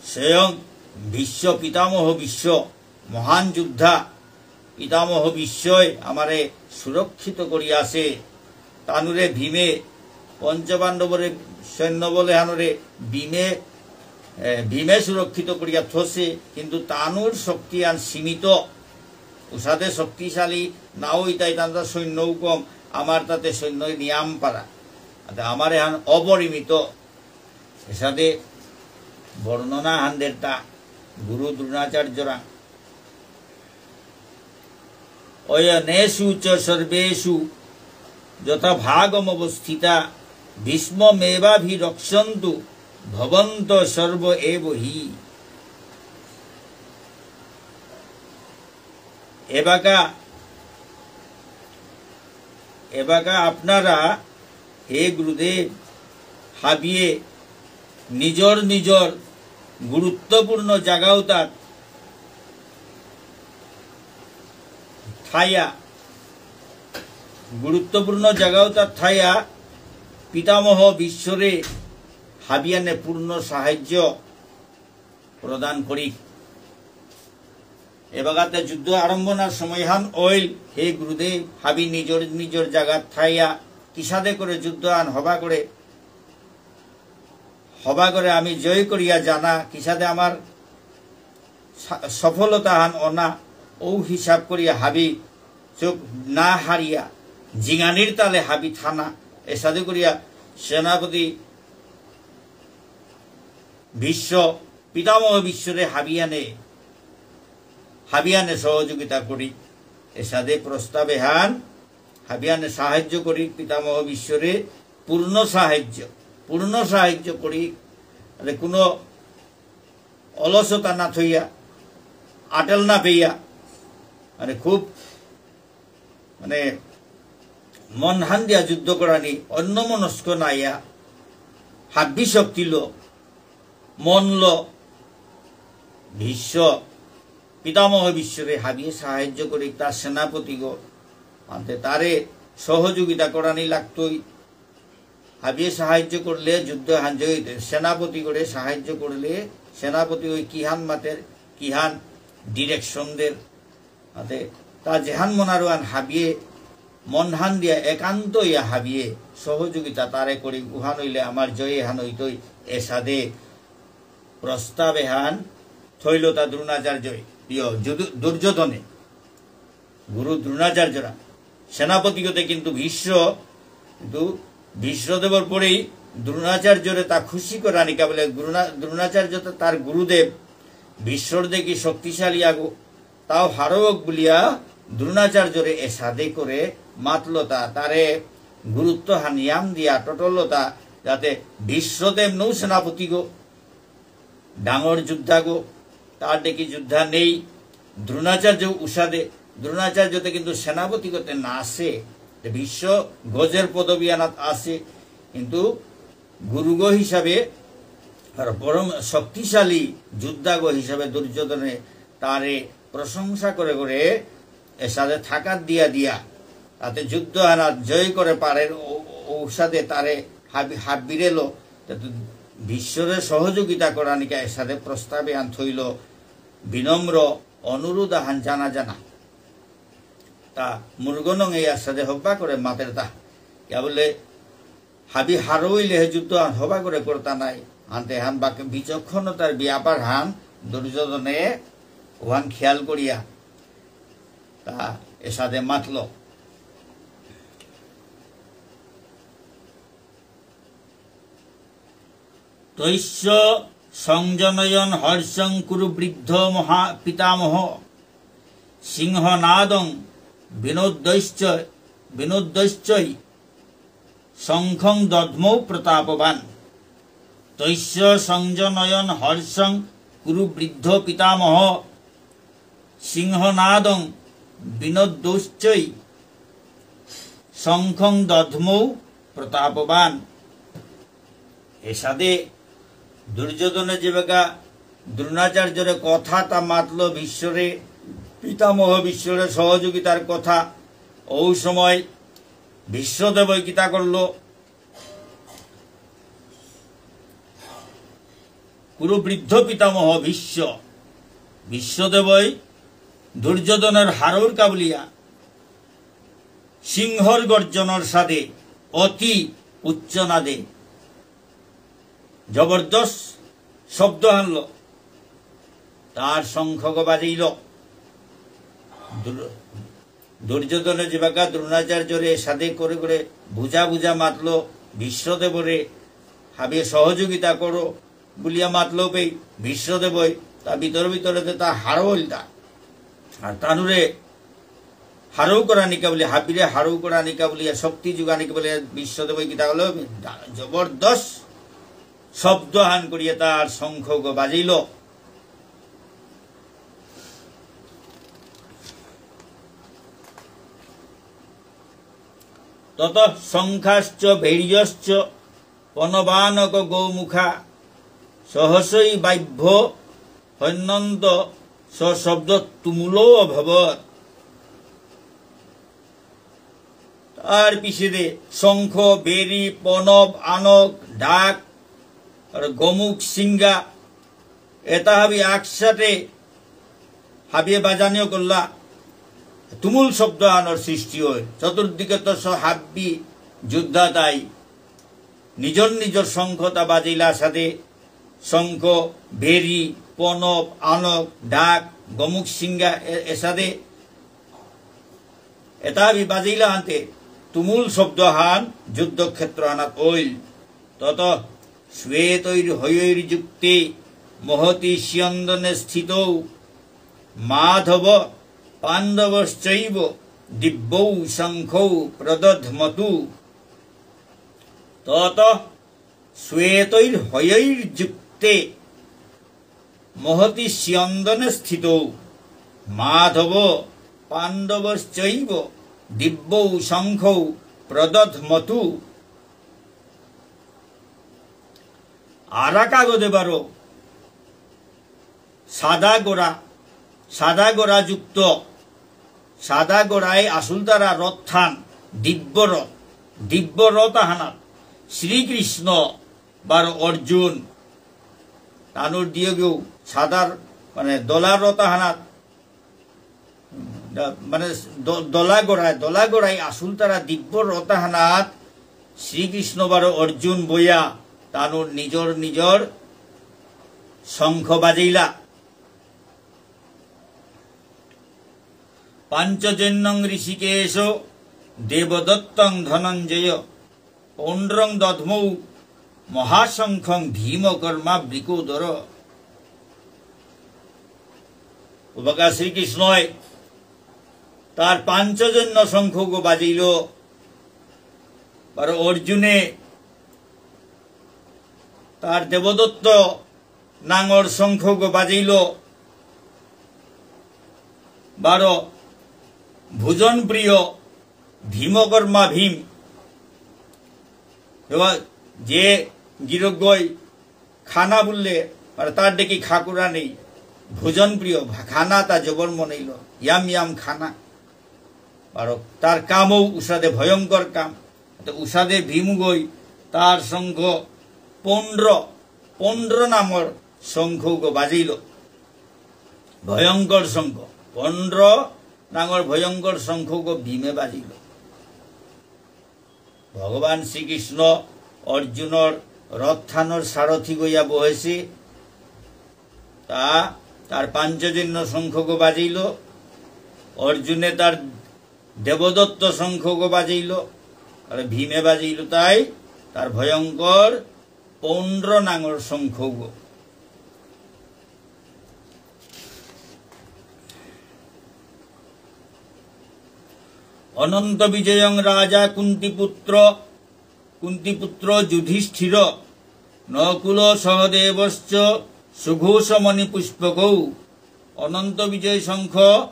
স্বয়ং ভীষ্ম, পিতামহ ভীষ্ম, মহান যোদ্ধা, পিতামহ ভীষ্মই আমারে সুরক্ষিত করিয়া আছে। তানুরে ভীমে, পঞ্চপাণ্ডবরে সৈন্য বলে হানরে ভীমে, এ, ভীমে সুরক্ষিত করিয়া থসে, কিন্তু তানুর শক্তি আন সীমিত। উসাদে শক্তিশালী না হইতাই, তানুর সৈন্যও কম, আমার তাতে সৈন্য নিয়াম পারা। আতে আমার এহান অপরিমিত। এসাদে বর্ণনা হান্দেরতা গুরু দ্রোণাচার্যরা। অয়নেষু চ সর্বেষু যথাভাগমবস্থিতা ভীষ্মমেবাভিরক্ষন্তু ভবন্ত সর্ব এব হি। এবাকা, এবাকা আপনারা, হে গুরুদেব, হাবিয়ে নিজর নিজর গুরুত্বপূর্ণ জাগাউতাত থায়া, গুরুত্বপূর্ণ জাগাউতাত থায়া পিতামহ ভীষ্মরে হাবিয়ানে পূর্ণ সাহায্য প্রদান করি। এবাগাতে যুদ্ধ আরম্ভ না সময়হান অইল, হে গুরুদেব, হাবি নিজর নিজর জাগাত থাইয়া কিসাদে করে যুদ্ধহান হবা করে, হবা করে আমি জয় করিয়া জানা, কিসাদে আমার সা-, সফলতাহান অনা, ঔ হিসাব করিয়া হাবি চোখ না হারিয়া, জিঙানির তালে হাবি থানা, এসাদে করিয়া সেনাপতি ভীষ্ম, পিতামহ ভীষ্মরে হাবিয়ানে, হাবিয়ানে সহযোগিতা করি। এসাদে প্রস্তাব এহান, হাবিয়ানে সাহায্য করি, পিতামহ ভীষ্মরে পূর্ণ সাহায্য, পূর্ণ সাহায্য করি। মানে কোনো অলসতা না থইয়া, আটেল না পেয়া, মানে খুব মানে মনহান দিয়া যুদ্ধ করানি, অন্যমনস্ক নাইয়া, হাব্বি শক্তিলো, মনলো, ভীষ্ম, পিতামহ ভীষ্মরে হাবিয়ে সাহায্য করে তার সেনাপতিগো, আনতে তারে সহযোগিতা করানি লাগতই। হাবিয়ে সাহায্য করলে যুদ্ধ হান জয়ী হইতে। সেনাপতি করে সাহায্য করলে সেনাপতি ওই কিহান মাতের, কিহান direction দের, আতে তা যেহান মনারুয়ান হাবিয়ে মনহান দিয়া একান্ত ইয়া হাবিয়ে সহযোগিতা তারে করি উহান হইলে আমার জয় এহান হইতই। এসাদে প্রস্তাব এহান থইল তা দ্রোণাচার্যই, ইয়, যুধ-, দুর্যোধনে। গুরু দ্রোণাচার্যরা সেনাপতিগতে কিন্তু ভীষ্ম, কিন্তু ভীষ্মদেবর পরেই দ্রোণাচার্যরে তা খুশি করানিকা বলে দ্রোণা-, দ্রোণাচার্য তো তার গুরুদেব, ভীষ্মর দেখি শক্তিশালী আগো, তাও হারৌক বুলিয়া দ্রোণাচার্যরে এসাদে করে মাতলতা, তারে গুরুত্ব হানিয়াম দিয়া টটলতা, যাতে ভীষ্মদেব নৌ সেনাপতিগো ডাঙর যোদ্ধাগো, তার দেখি যোদ্ধা নেই। দ্রোণাচার্য উষাদে, দ্রোণাচার্যতে কিন্তু সেনাপতিগতে না আসে, যে ভীষ্ম গজের পদবী আনাত আসে, কিন্তু গুরুগ হিসাবে আর পরম শক্তিশালী যোদ্ধাগ হিসাবে দুর্যোধনে তারে প্রশংসা করে করে এসাদে থাকাত দিয়া দিয়া, তাতে যুদ্ধ আনাত জয় করে পারের ঔ-, ঔসাদে তারে হাবি-, হাবিরেলো, তাতে ভীষ্মরে সহযোগিতা করানিকা এসাদে প্রস্তাবে আন থইল, বিনম্র অনুরোধ আহান জানা জানা। তা মুরগনং এই আসাদে হব্বা করে মাতের তা। ইয়া বলে, হাবি হারৌইলে হে যুদ্ধ আন হবা করে করতা নাই। আনতে হান বাকি বিচক্ষণতার ব্যাপার হান দুর্যোধনে ওহান খেয়াল করিয়া তা এসাদে মাতল। তৈস্য সংজনয়ন হর্ষং কুরু বৃদ্ধ মহা পিতামহ। সিংহনাদং বিনোদ্যৈশ্চ, বিনোদ্যৈশ্চৈ শঙ্খং দধ্মৌ প্রতাপবান। তৈস্য সংজনয়ন হর্ষং কুরু বৃদ্ধ পিতামহ। সিংহনাদং বিনোদ্যৈশ্চৈ শঙ্খং দধ্মৌ প্রতাপবান। এসাদে দুর্যোধনে যেবাকা দ্রোণাচার্যরে কথা তা মাতল ভীষ্মরে, পিতামহ ভীষ্মরে সহযোগিতার কথা, ঔ সময় ভীষ্মদেবই কিতা করল, কুরু বৃদ্ধ পিতামহ ভীষ্ম, ভীষ্মদেবই দুর্যোধনের হারৌর কাবুলিয়া সিংহর গর্জনর সাদে অতি উচ্চ নাদে জবরদস্ত শব্দ আনল, তার শঙ্খগ বাজিল। দুর-, দুর্যোধনে যেবাকা দ্রোণাচার্যরে সাদে করে করে বুঝা বুঝা মাতল, ভীষ্মদেবরে হাবিয়ে সহযোগিতা করো বুলিয়া মাতল পেই, ভীষ্মদেবই তা ভিতরে ভিতরে তে তা হারৌ ইলতা। আর তানুরে হারৌ করানিকা বুলি, হাবিরে হারৌ করানিকা বুলি, শক্তি যোগানিকা বুলি ভীষ্মদেবই কিতা হলো, জবরদস্ত শব্দ হান করিয়া তার শঙ্খগ বাজিল। ততঃ শঙ্খাশ্চ ভেরিয়শ্চ পণবাণকগোমুখা সহসৈবাভ্যহন্যন্ত সশব্দতুমুলো অভবৎ। তার পিছেদে শঙ্খ, বেরি, পণব, আনক, ঢাক, আর গোমুখ, সিঙ্গা, এতা হাবি আকসাথে হাবিয়ে বাজানিও করলা, তুমুল শব্দ আহানর সৃষ্টি হয়। চতুর্দিকে তো স-, হাব্বি যোদ্ধা তাই নিজর নিজর শঙ্খতা বাজিলা সাদে, শঙ্খ, বেরি, পনব, আনক, ডাক, গমুক সিঙ্গা এ-, এসাদে এতা হাবি বাজিলা হানতে তুমুল শব্দ হান যুদ্ধক্ষেত্র হানাত অইল। তত শ্বেতৈর্হয়ৈর্যুক্তে মহতি সিয়ন্দনে স্থিতৌ মাধব পাণ্ডবশ্চৈব দিব্যৌ শঙ্খৌ প্রদধ্মতু। তত শ্বেতৈর্হয়ৈর্যুক্তে মহতি সিয়ন্দনে স্থিতৌ মাধব পাণ্ডবশ্চৈব দিব্যৌ শঙ্খৌ প্রদধ্মতু। আরাক আগদে বারো সাদা গোরা, সাদা গোরা যুক্ত, সাদা গোরাই আসুলতারা রথহান, দিব্য রথ, দিব্য রথ আহানাত শ্রীকৃষ্ণ বারো অর্জুন, তানুর দিয়গেও সাদার, মানে, দলা রথ আহানাত, দা-, মানে, দ-, দলা গোরাই, দলা গোরাই আসুলতারা দিব্য রথ আহানাত শ্রীকৃষ্ণ বারো অর্জুন বইয়া তানুর নিজর নিজর শঙ্খ বাজাইলা। পাঞ্চজন্যং হৃষীকেশ দেবদত্তং ধনঞ্জয় পৌণ্ড্রং দধ্মৌ মহাশঙ্খং ভীমকর্মা বৃকোদর। উবাকা শ্রীকৃষ্ণই তার পাঞ্চজন্য শঙ্খগো বাজিল, আর অর্জুনে তার দেবদত্ত নাঙর শঙ্খগো বাজিল, বারো ভোজন প্রিয় ভীমকর্মা ভীম। এবার যে গিরকগই খানা বুললে, মানে, তার ডেকি খাকুরা নেই, ভোজন প্রিয়, ভা-, খানা তা জবর মনেইল, ইয়াম ইয়াম খানা। বারো তার কামও উসাদে ভয়ঙ্কর কাম। তো উসাদে ভীমগই তার শঙ্খ পৌণ্ড্র, পৌণ্ড্র নামর শঙ্খগো বাজিল। ভয়ঙ্কর শঙ্খ, পৌণ্ড্র নাঙর ভয়ঙ্কর শঙ্খগো ভীমে বাজিল। ভগবান শ্রীকৃষ্ণ অর্জুনর রথহানর সারথি গইয়া বহেসি, তা তার পাঞ্চজন্য শঙ্খগো বাজিল, অর্জুনে তার দেবদত্ত শঙ্খগো বাজিল, আর ভীমে বাজিল তাই তার ভয়ঙ্কর পৌণ্ড্র নাঙর শঙ্খগো। অনন্ত বিজয়ং রাজা কুন্তিপুত্র, কুন্তিপুত্র যুধিষ্ঠির, নকুল সহদেবশ্চ সুঘোষ মণিপুষ্পকৌ। অনন্ত বিজয় শঙ্খ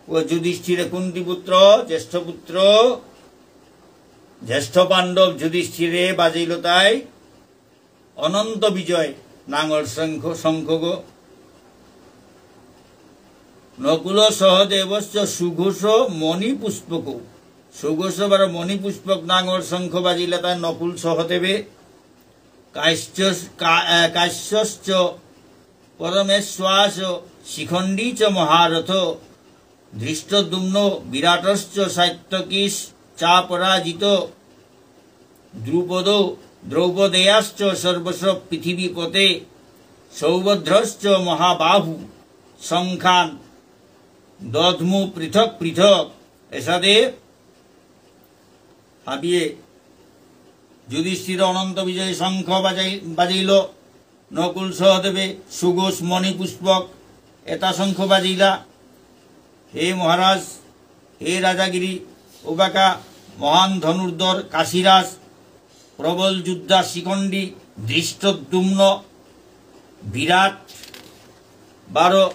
ও যুধিষ্ঠিরে কুন্তিপুত্র, জ্যেষ্ঠ পুত্র, জ্যেষ্ঠ পাণ্ডব যুধিষ্ঠিরে বাজিল তাই অনন্ত বিজয় নাঙর শঙ্খ, শঙ্খগো। নকুল সহদেবশ্চ সুঘোষ মণিপুষ্পকৌ। সুঘোষ বারো মণিপুষ্পক নাঙর শঙ্খ বাজিলা তাই নকুল সহদেবে। কাশ্য-, কা-, এ, কাশ্যশ্চ পরমেশ্বাস শিখণ্ডী চ মহারথ। ধৃষ্টদ্যুম্ন বিরাটশ্চ সাত্যকীশ্চাপরাজিত। দ্রুপদো দ্রৌপদেয়াশ্চ সর্বস্ব পৃথিবীপতে। সৌভদ্রশ্চ মহাবাহু শঙ্খান দধ্মু পৃথক পৃথক। এসাদে হাবিয়ে যুধিষ্ঠির অনন্ত বিজয় শঙ্খ বাজাই-, বাজাইল। নকুল সহদেবে সুঘোষ মণিপুষ্পক এতা শঙ্খ বাজিলা। হে মহারাজ, হে রাজাগিরি, উবাকা মহান ধনুর্ধর কাশীরাজ, প্রবল যোদ্ধা শিখণ্ডী, ধৃষ্টদ্যুম্ন, বিরাট, বারো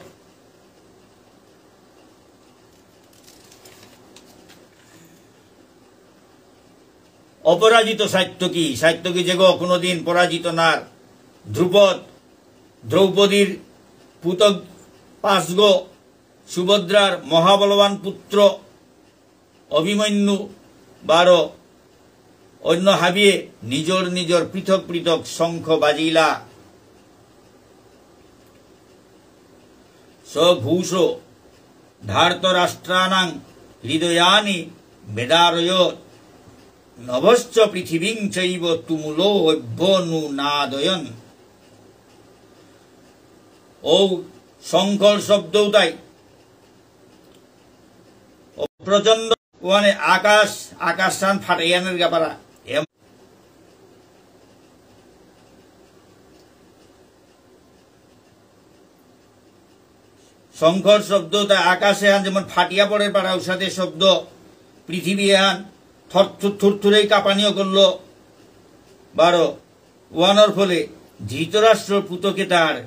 অপরাজিত সাত্যকী, সাত্যকী যেগো কোনোদিন পরাজিত নার, দ্রুপদ, দ্রৌপদীর পুতগ পাঁচগো, সুভদ্রার মহাবলবান পুত্র অভিমন্যু, বারো অন্য হাবিয়ে নিজর নিজর পৃথক পৃথক শঙ্খ বাজিলা। স-, চ ভূষো ধার্তরাষ্ট্রাণাং হৃদয়ানি বেদারয়। নভশ্চ পৃথিবীং চৈব তুমুলো অভ্যনুনাদয়ন। ঔ শঙ্খর শব্দউতাই অপ্রচণ্ড ওয়ানে আকাশ, আকাশহান ফাটাইয়ানের গাপারা। এম-, শঙ্খর শব্দ তা আকাশে আন যেমন ফাটিয়া পড়ে পারা উসাদে শব্দ, পৃথিবী আন থর-, থুর-, থুরথুরেই কাঁপানিও করলো। বারো, ওয়ানোর ফলে ধৃতরাষ্ট্র পুতকে তার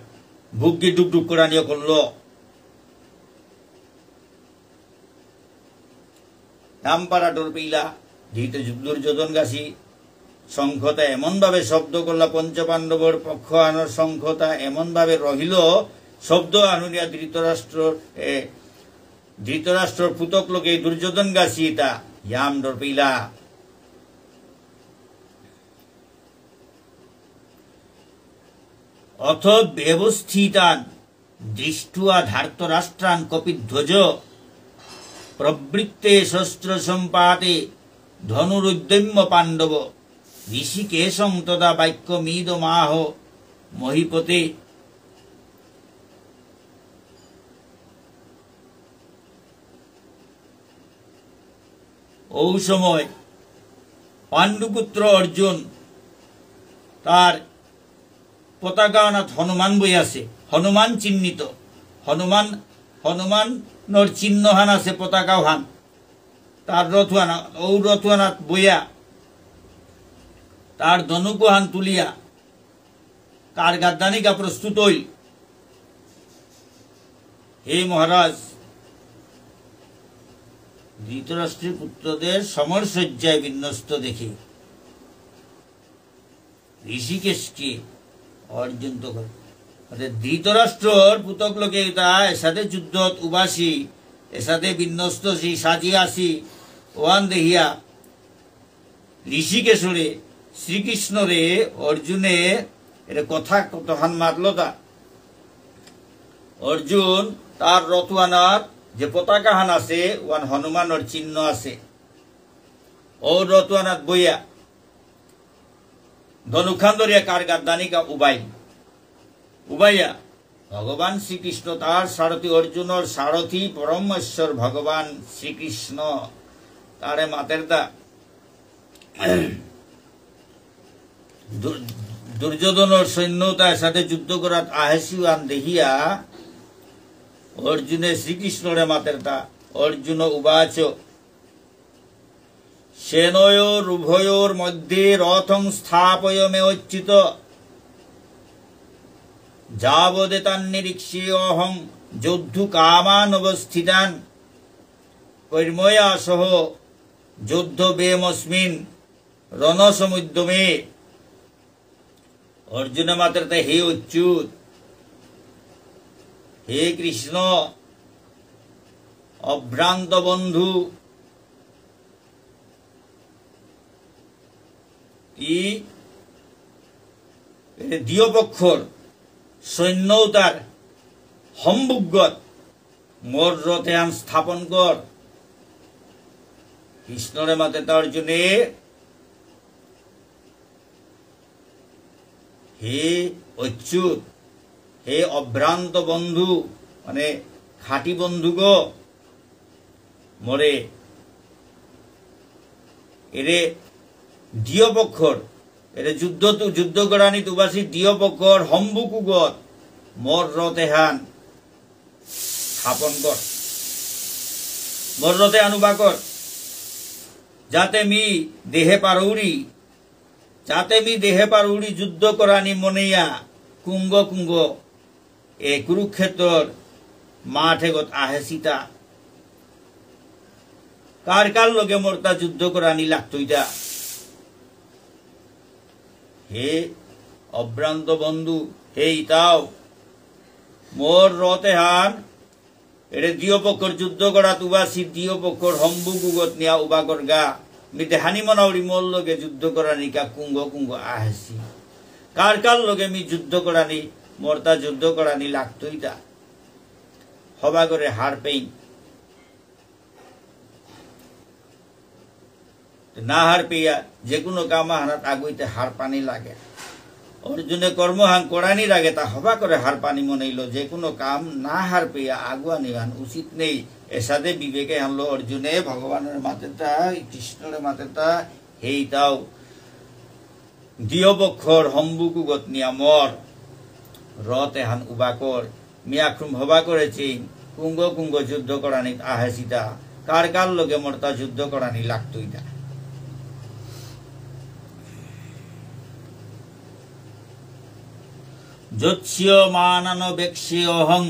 বুকগি ডুকডুক করানিও করলো। নাম পারা ডর পেইলা, ধৃত দুর্যোধন গাছি শঙ্খতা এমনভাবে শব্দ করলা, পঞ্চপাণ্ডবর পক্ষ আনর শঙ্খতা এমনভাবে রহিল, শব্দ আনুনিয়া ধৃতরাষ্ট্রর, এ, ধৃতরাষ্ট্রর পুতক লোকে দুর্যোধন গাছি তা ইয়াম ডর পেইলা। অথ ব্যবস্থিতান দৃষ্ট্বা ধার্তরাষ্ট্রান কপিধ্বজ প্রবৃত্তে শস্ত্রসম্পাতে ধনুরুদ্যম্য পাণ্ডব হৃষীকেশং তদা বাক্যমিদমাহ মহীপতে। ঔ সময় পাণ্ডুপুত্র অর্জুন তার পতাকাহানাত হনুমান বই আছে, হনুমান চিহ্নিত, হনুমান, হনুমানর চিহ্নহান আছে পতাকাহান, তার রথহানাত, ঔ রথহানাত বইয়া, তার ধনুকহান তুলিয়া, কার গাদ্দানিকা প্রস্তুত হইল। হে মহারাজ, ধৃতরাষ্ট্রের পুত্রদের সমরশয্যায় বিন্যস্ত দেখে হৃষীকেশকে অর্জুন তখন, অর্থাৎ ধৃতরাষ্ট্রর পুতক লোকে তা এসাদে যুদ্ধত উবাসি, এসাদে বিন্যস্ত সি সাজি আসি, ওয়ান দেহিয়া হৃষীকেশরে শ্রীকৃষ্ণরে অর্জুনে এর কথা কতহান মাতলতা। অর্জুন তার রথহানাত যে পতাকাহান আছে, ওয়ান হনুমানর চিহ্ন আছে। ও রথহানাত বইয়া ধনুখান ধরিয়া কার গাদ্দানিকা উবাই। উবাইয়া ভগবান শ্রীকৃষ্ণ তার সারথি অর্জুনর সারথি পরমেশ্বর ভগবান শ্রীকৃষ্ণ তারে মাতেরতা। দুর-, দুর্যোধনর সৈন্য তার সাথে যুদ্ধ করাত আহেসিওয়ান দেহিয়া অর্জুনে শ্রীকৃষ্ণরে মাতেরতা। অর্জুন উবাচ, সেনয়োরুভয়োর্মধ্যে রথং স্থাপয় মে অচ্যুত। যাবদেতান্নিরীক্ষ্যেঽহং যোদ্ধুকামানবস্থিতান। কৈর্ময়া সহ যোদ্ধব্যেমস্মিন রণসমুদ্যমে। অর্জুন মাতেরতা, হে অচ্যুত, হে কৃষ্ণ, অভ্রান্ত বন্ধু, তি এরে দিয় পক্ষর সৈন্য উতার হমবুকগত মোর রথহান স্থাপন কর। কৃষ্ণরে মাতেরতা অর্জুনে, হে অচ্যুত, হে অভ্রান্ত বন্ধু, মানে খাঁটি বন্ধুগ, মোরে এরে দিয় পক্ষর, এরে যুদ্ধ তু-, যুদ্ধ করানিত উবাসি দিয় পক্ষর হমবুকুগত মোর রথহান স্থাপন কর। মোর রথহান উবা কর। যাতে মি দেহে পারৌরি, যাতে মি দেহে পারৌরি যুদ্ধ করানি মনেয়া কুঙ্গ কুঙ্গ এ কুরুক্ষেত্রর মাঠেগত আহেসিতা। কার কার লগে মোরতা যুদ্ধ করানি লাগতইতা। হে অভ্রান্ত বন্ধু, হে ইতাও, মোর রথহান এরে দিয় পক্ষর যুদ্ধ করাত উবাসি দিয় পক্ষর হমবুকুগত নিয়া উবা করগা। মি দেহানি মনাউরি মোর লগে যুদ্ধ করানিকা কুঙ্গ কুঙ্গ আহেসি। কার কার লগে মি যুদ্ধ করানি, মোরতা যুদ্ধ করানি লাগতইতা। হবা করে হার পেইন। না হার পেয়া যে কোনো কাম আহানাত আগুইতে হার পানি লাগে। অর্জুনে কর্মহান করানির আগে তা হবা করে হার পানি মনেইল, যে কোনো কাম না হার পেয়া আগুয়ানি হান উচিত নেই। এসাদে বিবেকে হানলো অর্জুনে ভগবানের মাতেতা, কৃষ্ণরে মাতেতা, হেইতাও দিয়বক্ষর হম্বুকুগত নিয়ামর রথ এহান উবাকর, মিয়াখুম হবা করেছি, কুঙ্গ কুঙ্গ যুদ্ধ করানিত আহেসিতা, কার কার লগে মর্তা যুদ্ধ করানি লাগতইতা। যৎস্য মানানবেক্ষ্যহং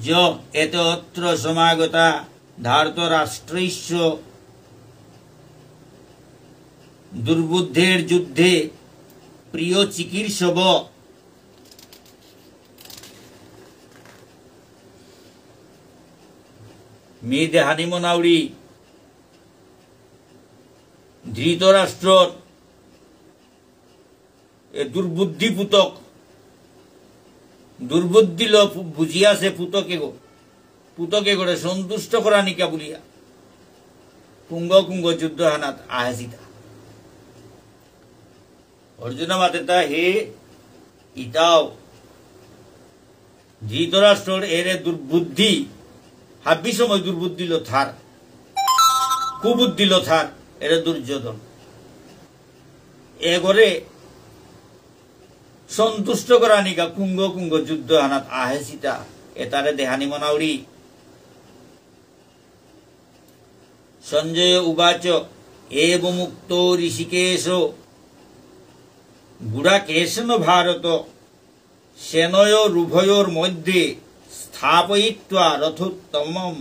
য এতত্র সমাগতা ধার্তরাষ্ট্রস্য দুর্বুদ্ধের যুদ্ধে প্রিয় চিকীর্ষব। মি দেহানি মনাউরি ধৃতরাষ্ট্রর এ দুর্বুদ্ধি পুতক, দুর্বুদ্ধি ল পু-, বুঝিয়াছে পুতকে গো, পুতকে করে সন্তুষ্ট করানিকা বুলিয়া কুঙ্গ কুঙ্গ যুদ্ধ হানাত আহেসিতা। অর্জুন মাতেতা হে ইতাও ধৃতরাষ্ট্রর এরে দুর্বুদ্ধি, হাবি সময় দুর্বুদ্ধি ল থার, কুবুদ্ধি ল থার, এরে দুর্যোধন। এগরে সন্তুষ্ট করানিকা কুঙ্গ কুঙ্গ যুদ্ধ হানাত আহেসিতা, এতারে দেহানি মনাউরি। সঞ্জয় উবাচ, এবমুক্ত ঋষিকেশ গুড়াকেশন ভারত সেনয়োরুভয়োর্মধ্যে স্থাপয়িত্বা রথোত্তমম।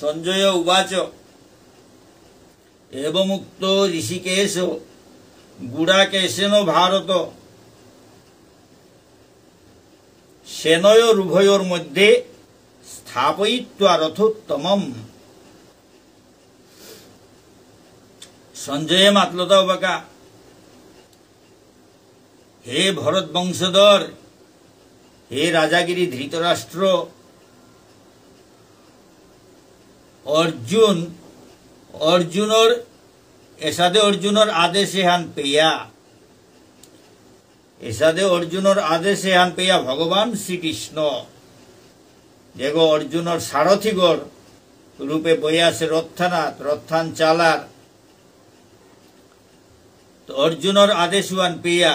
সঞ্জয় উবাচ, এবমুক্ত ঋষিকেশ গুড়াকেশেন ভারত সেনয়োরুভয়োর্মধ্যে স্থাপয়িত্বা রথোত্তমম। সঞ্জয়ে মাতলতা উবাকা, হে ভরত বংশধর, হে রাজাগিরি ধৃতরাষ্ট্র, অর্জুন, অর্জুনর, এসাদে অর্জুনর আদেশ এহান পেয়া, এসাদে অর্জুনর আদেশ এহান পেয়া ভগবান শ্রীকৃষ্ণ, যেগো অর্জুনর সারথিগর রূপে বইয়াছে রথহানাত, রথহান চালার, তো অর্জুনর আদেশ উহান পেয়া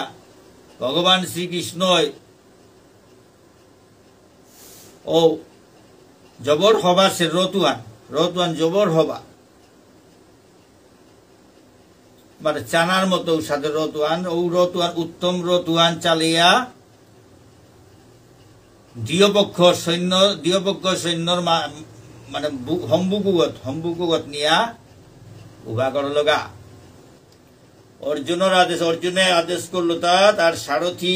ভগবান শ্রীকৃষ্ণই ও জবর হবা সে রথহান, রথহান জবর হবা। মানে চানার মতো সাদে রথহান, ও রথহান উত্তম রথহান চালিয়া দিয়পক্ষ সৈন্য, দিয়পক্ষ সৈন্যর মা-, মানে বু-, হম্বুকুগত, হম্বুকুগত নিয়া উবা করলগা। অর্জুনর আদেশ, অর্জুনে আদেশ করলতা, তার সারথি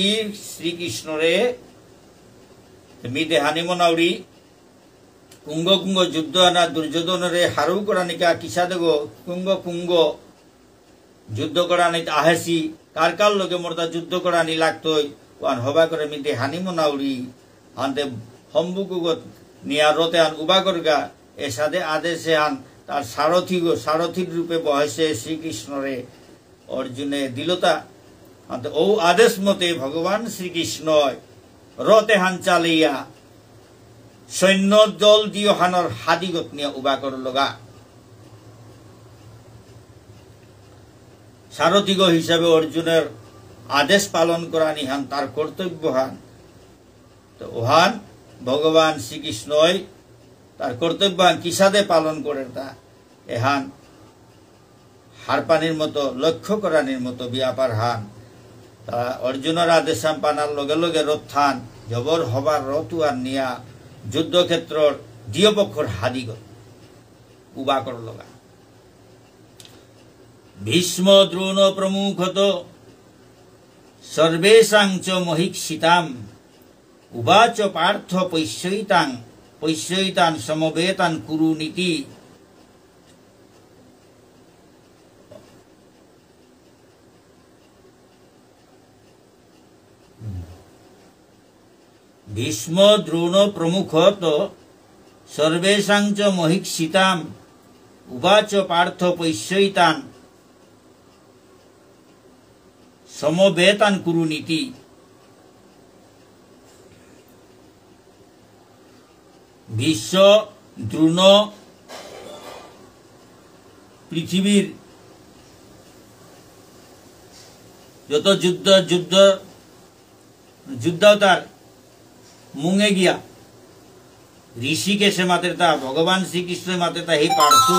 শ্রীকৃষ্ণরে, মি দেহানি মনাউরি, কুঙ্গ কুঙ্গ যুদ্ধ আনা দুর্যোধনরে হারৌ করানিকা কিসাদেগো কুঙ্গ কুঙ্গ যুদ্ধ করানিত আহেসি, কার কার লগে মোরতা যুদ্ধ করানি লাগতই, ওহান হবা করে মি দেহানি মনাউরি, আনতে হম্বুকুগত নিয়া রথহান উবা করগা, এসাদে আদেশ এহান তার সারথিগো, সারথির রূপে বহেসে শ্রীকৃষ্ণরে অর্জুনে দিলতা। আনতে ও আদেশ মতে ভগবান শ্রীকৃষ্ণই রথ এহান চালিয়া সৈন্য দল দিয়হানর হাদিগত নিয়া উবা করলগা। সারথিগ হিসাবে অর্জুনর আদেশ পালন করানিহান তার কর্তব্যহান। তো ওহান ভগবান শ্রীকৃষ্ণই তার কর্তব্যহান কিসাদে পালন করেরতা, এহান হারপানির মতো, লক্ষ্য করানির মতো ব্যাপারহান। তা অর্জুনর আদেশহান পানার লগে লগে রথহান, জবর হবার রথহান নিয়া যুদ্ধক্ষেত্রর দিয়পক্ষর হাদিগত উবা করলগা। ভীষ্ম দ্রোণ প্রমুখত সর্বেষাং চ মহীক্ষিতাম। উবাচ পার্থ পশ্যৈতাং, পশ্যৈতান সমবেতান কুরুনীতি। ভীষ্ম দ্রোণ প্রমুখ ত সর্বেষাং চ মহীক্ষিতাম। উবাচ পার্থ পশ্যৈতান সমবেতান কুরুনিতি। ভীষ্ম, দ্রোণ, পৃথিবীর যত যুদ্ধ, যুদ্ধ, যোদ্ধাও তার মুঙে গিয়া ঋষিকেশে মাতেরতা, ভগবান শ্রীকৃষ্ণ মাতেরতা, হে পার্থ,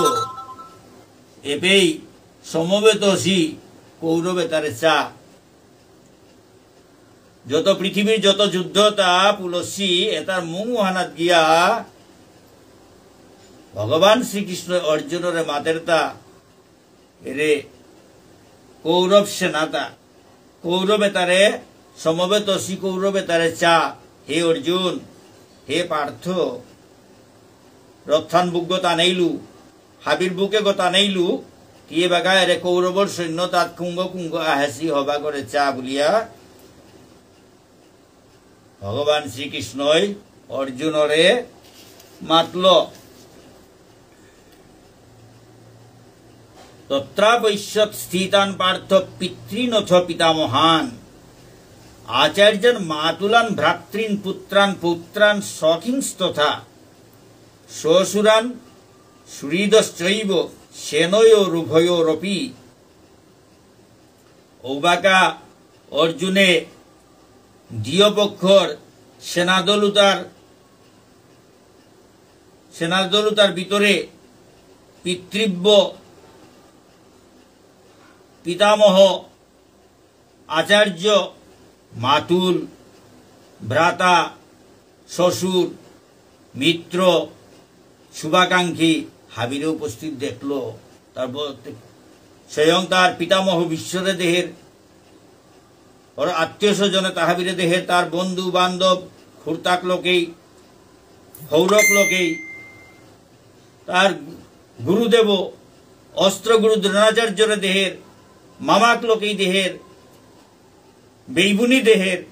এবেই সমবেত অসি কৌরবে তারে চা। যত পৃথিবীর যত যুদ্ধ তা পুলসি এতার মুঙহানাত গিয়া ভগবান শ্রীকৃষ্ণ অর্জুনরে মাতেরতা, এরে কৌরব সেনাতা, কৌরবে তারে সমবেত অসি কৌরবে তারে চা, হে অর্জুন, হে পার্থ, রথান বুকগত আনেইলু, হাবির বুকেগত আনেইলু, তিয়ে বাগা এরে কৌরবর সৈন্য তাত কুঙ্গ কুঙ্গ আহেসি হবা করে চা বুলিয়া ভগবান শ্রীকৃষ্ণই অর্জুনরে মাতল। তত্রাপশ্যৎ স্থিতান পার্থ পিতৃনথ পিতামহান। আচার্যান মাতুলান ভ্রাতৃন পুত্রান পৌত্রান সখীংস্তথা। শ্বশুরান সুহৃদশ্চৈব সেনয়োরুভয়োরপি। ঔবাকা অর্জুনে দিয় পক্ষর সেনাদলুতার, সেনাদলুতার ভিতরে পিতৃব্য, পিতামহ, আচার্য, মাতুল, ভ্রাতা, শ্বশুর, মিত্র, শুভাকাঙ্ক্ষী হাবিরে উপস্থিত দেখলো। তারপর তে-, স্বয়ং তার পিতামহ ভীষ্মরে দেহের, ওর আত্মীয় স্বজনে তাহাবিরে দেহের, তার বন্ধু বান্ধব, খুরতাক লোকেই, হৌরক লোকেই, তার গুরুদেব অস্ত্র গুরু দ্রোণাচার্যরে দেহের, মামাক লোকেই দেহের, বেইবুনি দেহের,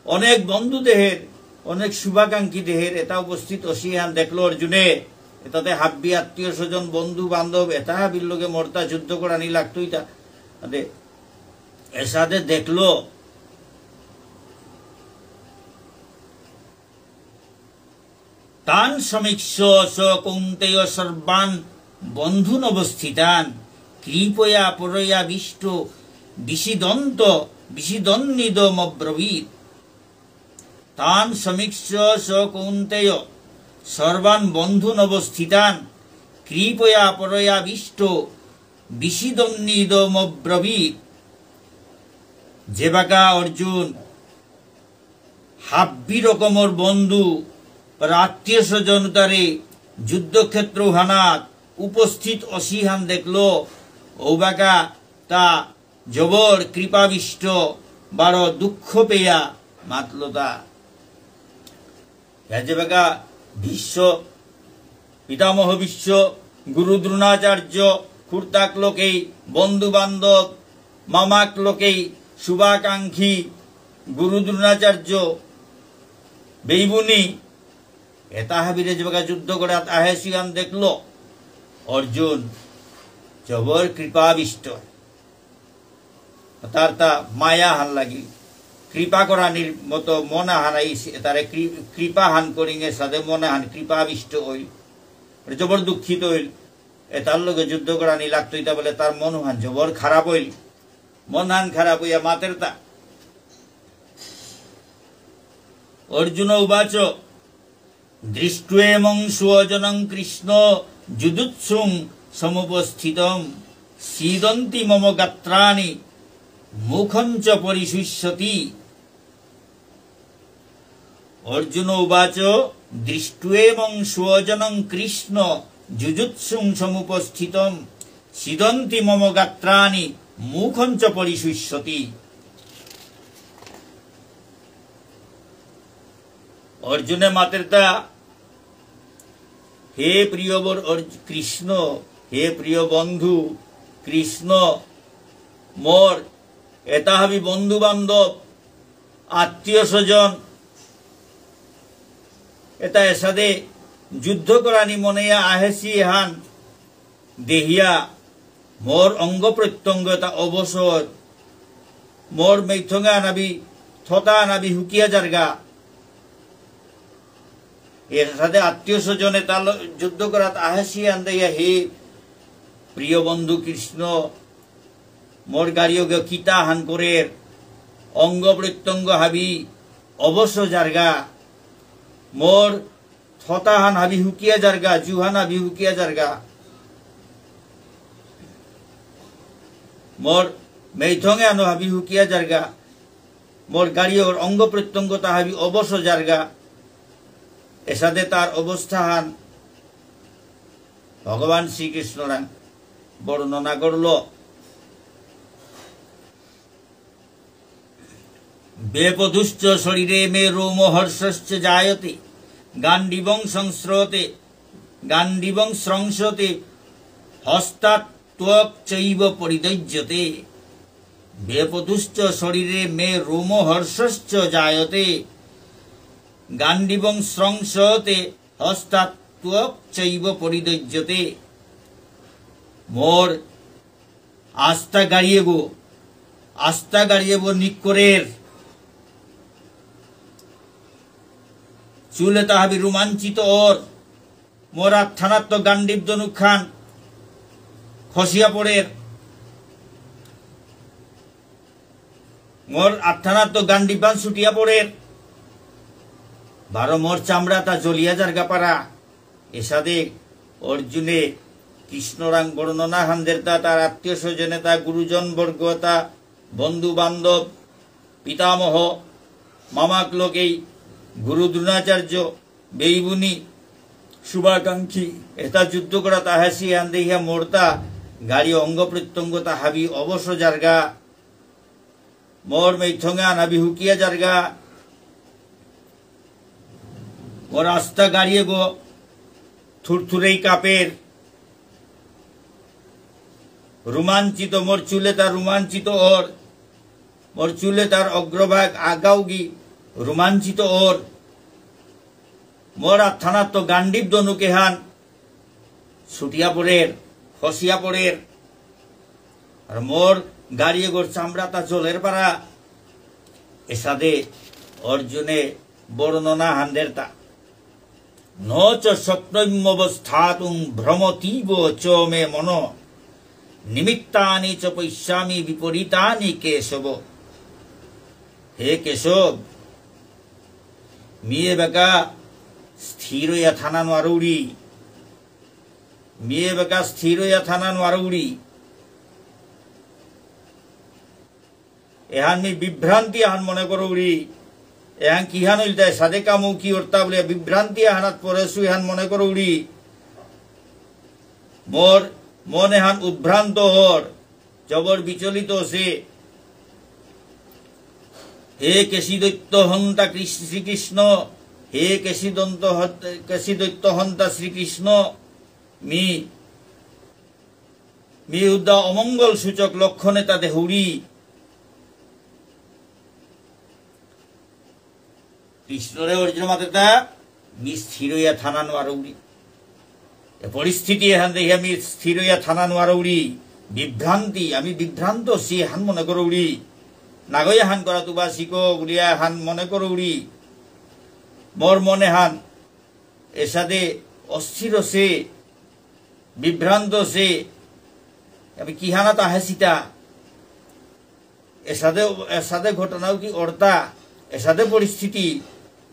অনেক বন্ধু দেহের, অনেক শুভাকাঙ্ক্ষী দেহের, এতা উপস্থিত অসিহান দেখলো অর্জুনে। এতাতে হাব্বি আত্মীয় স্বজন, বন্ধু বান্ধব, এতা হাবির লগে মরতা যুদ্ধ করানি লাগতই তা। আদে, এসাদে দেখলো। তান সমীক্ষ্য স কৌন্তেয় সর্বান বন্ধূনবস্থিতান কৃপয়া পরয়াবিষ্ট বিষীদন্ত বিষীদন্নিদমব্রবীৎ। তান সমীক্ষ্য স কৌন্তেয় সর্বান বন্ধূনবস্থিতান কৃপয়া পরয়াবিষ্ট বিষীদন্নিদমব্রবীৎ। যেবাকা অর্জুন হাব্বি রকমর বন্ধু আর আত্মীয় স্বজন তারে যুদ্ধক্ষেত্র হানাত উপস্থিত অসিহান দেখলো, ঔবাকা তা জবর কৃপাবিষ্ট, বারো দুঃখ পেয়া মাতলতা। ইয়াজেবাকা ভীষ্ম, পিতামহ ভীষ্ম, গুরু দ্রোণাচার্য, খুরতাক লোকেই, বন্ধু বান্ধব, মামাক লোকেই, শুভাকাঙ্ক্ষী, গুরু দ্রোণাচার্য, বেইবুনি, এতা হাবিরে যেবাকা যুদ্ধ করে আহেসিয়ান দেখলো অর্জুন, জবর কৃপাবিষ্ট। তার তা মায়া হান লাগি, কৃপা করানির মতো মন আহান আইস, তারে কৃ-, কৃপা হান করিঙে সাদে মন আহান কৃপাবিষ্ট হইল, মানে জবর দুঃখিত হইল। এতার লগে যুদ্ধ করানি লাগতো, ইতা বলে তার মন হান জবর খারাপ হইল, মন হান খারাপ হইয়া মাতের তা। অর্জুন উবাচ, দৃষ্ট্বেমং স্বজনং কৃষ্ণ যুযুৎসুং সমুপস্থিতম। সীদন্তি মম গাত্রাণি মুখঞ্চ পরিশুষ্যতি। অর্জুন উবাচ, দৃষ্ট্বেমং স্বজনং কৃষ্ণ যুযুৎসুং সমুপস্থিতম। সীদন্তি মম গাত্রাণি মুখঞ্চ পরিশুষ্যতি। অর্জুনে মাতেরতা, হে প্রিয় বর অর্জ-, কৃষ্ণ, হে প্রিয় বন্ধু কৃষ্ণ, মোর এতা হাবি বন্ধু বান্ধব, আত্মীয় স্বজন, এতা এসাদে যুদ্ধ করানি মনেয়া আহেসি এহান দেহিয়া মোর অঙ্গ প্রত্যঙ্গ এতা অবশ, মোর মেইথঙে আনাবি, থতা আনাবি হুকিয়া যারগা। এসাদে আত্মীয় স্বজনে তাল যুদ্ধ করাত আহেসি আন দেহিয়া হে প্রিয় বন্ধু কৃষ্ণ, মোর গারিয়গ কিতা হান করের, অঙ্গ প্রত্যঙ্গ হাবি অবশ যারগা, মোর থতাহান হাবি হুকিয়া যারগা, জুহান হাবি হুকিয়া যারগা। মোর মেইথঙে আনো হাবি হুকিয়া যারগা। মোর গারিয়র অঙ্গ প্রত্যঙ্গতা হাবি অবশ যারগা। এসাদে তার অবস্থাহান ভগবান শ্রীকৃষ্ণরাং বর্ণনা করল। বেপদুশ্চ শরীরে মে রোমহর্ষশ্চ জায়তে, গাণ্ডীবং সংস্রতে, গাণ্ডীবং স্রংসতে, হস্তাৎ ত্বক চৈব পরিদহ্যতে। বেপদুশ্চ শরীরে মে রোমহর্ষশ্চ জায়তে, গাণ্ডীবং স্রংসতে, হস্তাৎ ত্বক চৈব পরিদহ্যতে। মোর আস্তা গারিয়েগো, আস্তা গারিয়েগো নিকরের। চুলেতা হাবি রোমাঞ্চিত অর। মোর আতহানাত্ত গাণ্ডীব ধনুকহান খসিয়া পড়ের। মোর আতহানাত্ত গাণ্ডীবহান ছুটিয়া পড়ের। বারো মোর চামড়াতা জ্বলিয়া যারগা পারা। এসাদে অর্জুনে কৃষ্ণরাং বর্ণনা হান দেরতা, তার আত্মীয় স্বজনেতা, গুরুজন বর্গতা, বন্ধু বান্ধব, পিতামহ, মামাক লগেই, গুরু দ্রোণাচার্য, বেইবুনি, শুভাকাঙ্ক্ষী, এতা যুদ্ধ করাত আহেসি আন দেহিয়া মোরতা গারি অঙ্গ প্রত্যঙ্গতা হাবি অবশ যারগা। মোর মেইথঙে আনাবি হুকিয়া যারগা। মোর আস্তা গারিয়েগো থুরথুরেই কাপের। রোমাঞ্চিত মোর চুলেতা রোমাঞ্চিত অর। মোর চুলেতার অগ্রভাগ আগাউগি রোমাঞ্চিত অর। মোর আতহানাত্ত গাণ্ডীব ধনুকেহান ছুটিয়া পড়ের, খসিয়া পড়ের। আর মোর গারিয়েগর চামড়াতা জ্বলের পারা। এসাদে অর্জুনে বর্ণনা হান দেরতা। ন চ শক্নোম্যবস্থাতুং ভ্রমতীব চ মে মন। নিমিত্তানি চ পশ্যামি বিপরীতানি কেশব। হে কেশব, মি এবাকা স্থির অয়া থানা নুয়ারৌরি। মি এবাকা স্থির অয়া থানা নুয়ারৌরি। এহান মি বিভ্রান্তি আহান মনে করৌরি। এহান কিহান ইলতা এসাদে কামু কি অরতা বুলিয়া বিভ্রান্তি আহানাত পড়েসু এহান মনে করৌরি। মোর মন এহান উদ্ভ্রান্ত অর, জবর বিচলিত অসে। হে কেশিদৈত্য হন্তা কৃষ্ণ, শ্রীকৃষ্ণ, হে কেশিদন্ত হত-, কেশিদৈত্য হন্তা শ্রীকৃষ্ণ, মি, মি হুদ্দা অমঙ্গল সূচক লক্ষণ এতা দেহুরি। কৃষ্ণরে অর্জুন মাতেতা, মি স্থির অয়া থানা নুয়ারৌরি। এ পরিস্থিতি এহান দেখিয়া মি স্থির অয়া থানা নুয়ারৌরি। বিভ্রান্তি, আমি বিভ্রান্ত অসি এহান মনে করৌরি। নাগই এহান করাত উবাসিক বুলিয়া এহান মনে করৌরি। মোর মন এহান এসাদে অস্থির অসে, বিভ্রান্ত অসে। আমি কিহানাত আহেসিতা। এসাদে, এসাদে ঘটনাও কি অরতা, এসাদে পরিস্থিতি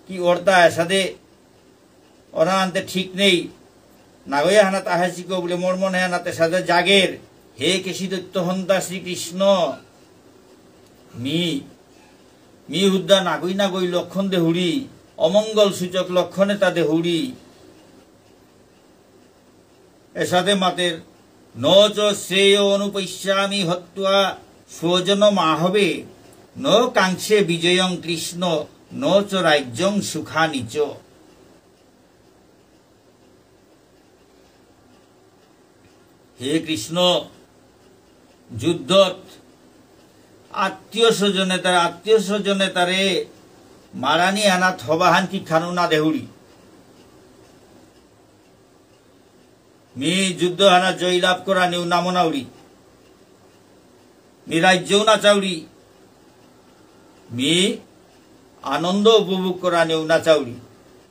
কি অরতা, এসাদে অনা আনতে ঠিক নেই। নাগই এহানাত আহেসিক বুলে মোর মন এহানাত এসাদে জাগের। হে কেশিদৈত্য হন্তা শ্রীকৃষ্ণ, মি, মি হুদ্দা নাগই নাগই লক্ষণ দেহুরি, অমঙ্গল সূচক লক্ষণ এতা দেহুরি। এসাদে মাতের, ন চ শ্রেয় অনুপশ্যামি হত্বা স্বজনমাহবে, ন কাঙ্ক্ষে বিজয়ং কৃষ্ণ, ন চ রাজ্যং সুখানি চ। হে কৃষ্ণ, যুদ্ধত আত্মীয় স্বজনে তার, আত্মীয় স্বজনে তারে মারানি আনাত হবাহান কিখানো না দেহুরি। মি যুদ্ধ হানা জয়লাভ করানিউ নামনাউরি। মি রাজ্যও না চাউরি। মি আনন্দ উপভোগ করানিউ না চাউরি।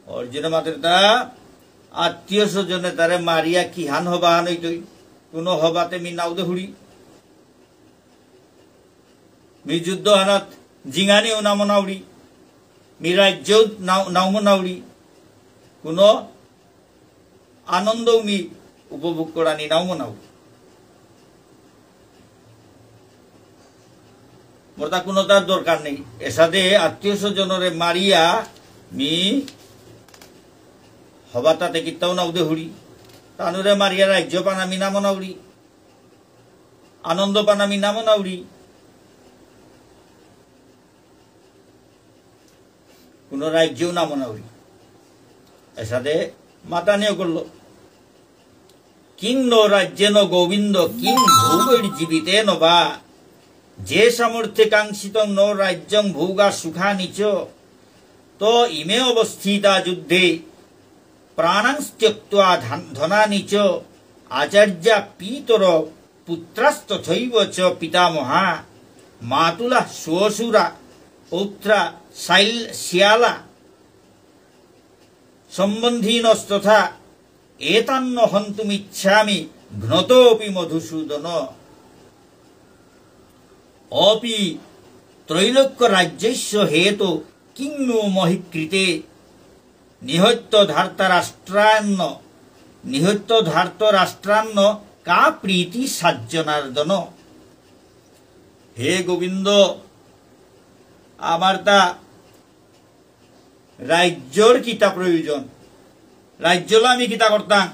অর্জুনে মাতেরতা আত্মীয় স্বজনে তারে মারিয়া কিহান হবাহান হইতই। কোনো হবাতে মি নাউ দেহুরি। মি যুদ্ধ হানাত জিঙানিও নামনাউরি। মি রাজ্যও নাও-, নামনাউরি। কোনো আনন্দও মি উপভোগ করানি নাও মনাও। মোর তা কোনো তার দরকার নেই। এসাদে আত্মীয় স্বজনরে মারিয়া মি হবাতাতে কিত্তাও নাও দেহুরি। তানুরে মারিয়া রাজ্য পানা মি না মনাউরি। আনন্দ পানা মি না মনাউরি। কোনো রাজ্যও না মনাউরি। এসাদে মাতানিও করল। কিং নো রাজ্যেন গোবিন্দ কিং ভোগৈর্জীবিতেন বা। যে সামর্থ্যে কাঙ্ক্ষিতং নো রাজ্যং ভোগা সুখানি চ। ত ইমে অবস্থিতা যুদ্ধে প্রাণাং ত্যক্ত্বা ধন-, ধনানি চ। আচার্যা পিতর পুত্রাস্তথৈব চ পিতামহা। মাতুলা শ্বশুরা পৌত্রা শাইল-, শিয়ালা সম্বন্ধীনস্তথা। এতান্ন হন্তুমিচ্ছামি ভ্নতোপি মধুসূদন। অপি ত্রৈলোক্য রাজ্যস্য হেতু কিং নো মহি কৃতে। নিহত্য ধার্তরাষ্ট্রান্ন, নিহত্য ধার্তরাষ্ট্রান্ন কা প্রীতি সাজ্জনার্দন। হে গোবিন্দ, আমার তা রাজ্যর কিতা প্রয়োজন? রাজ্যলো আমি কিতা করতাম?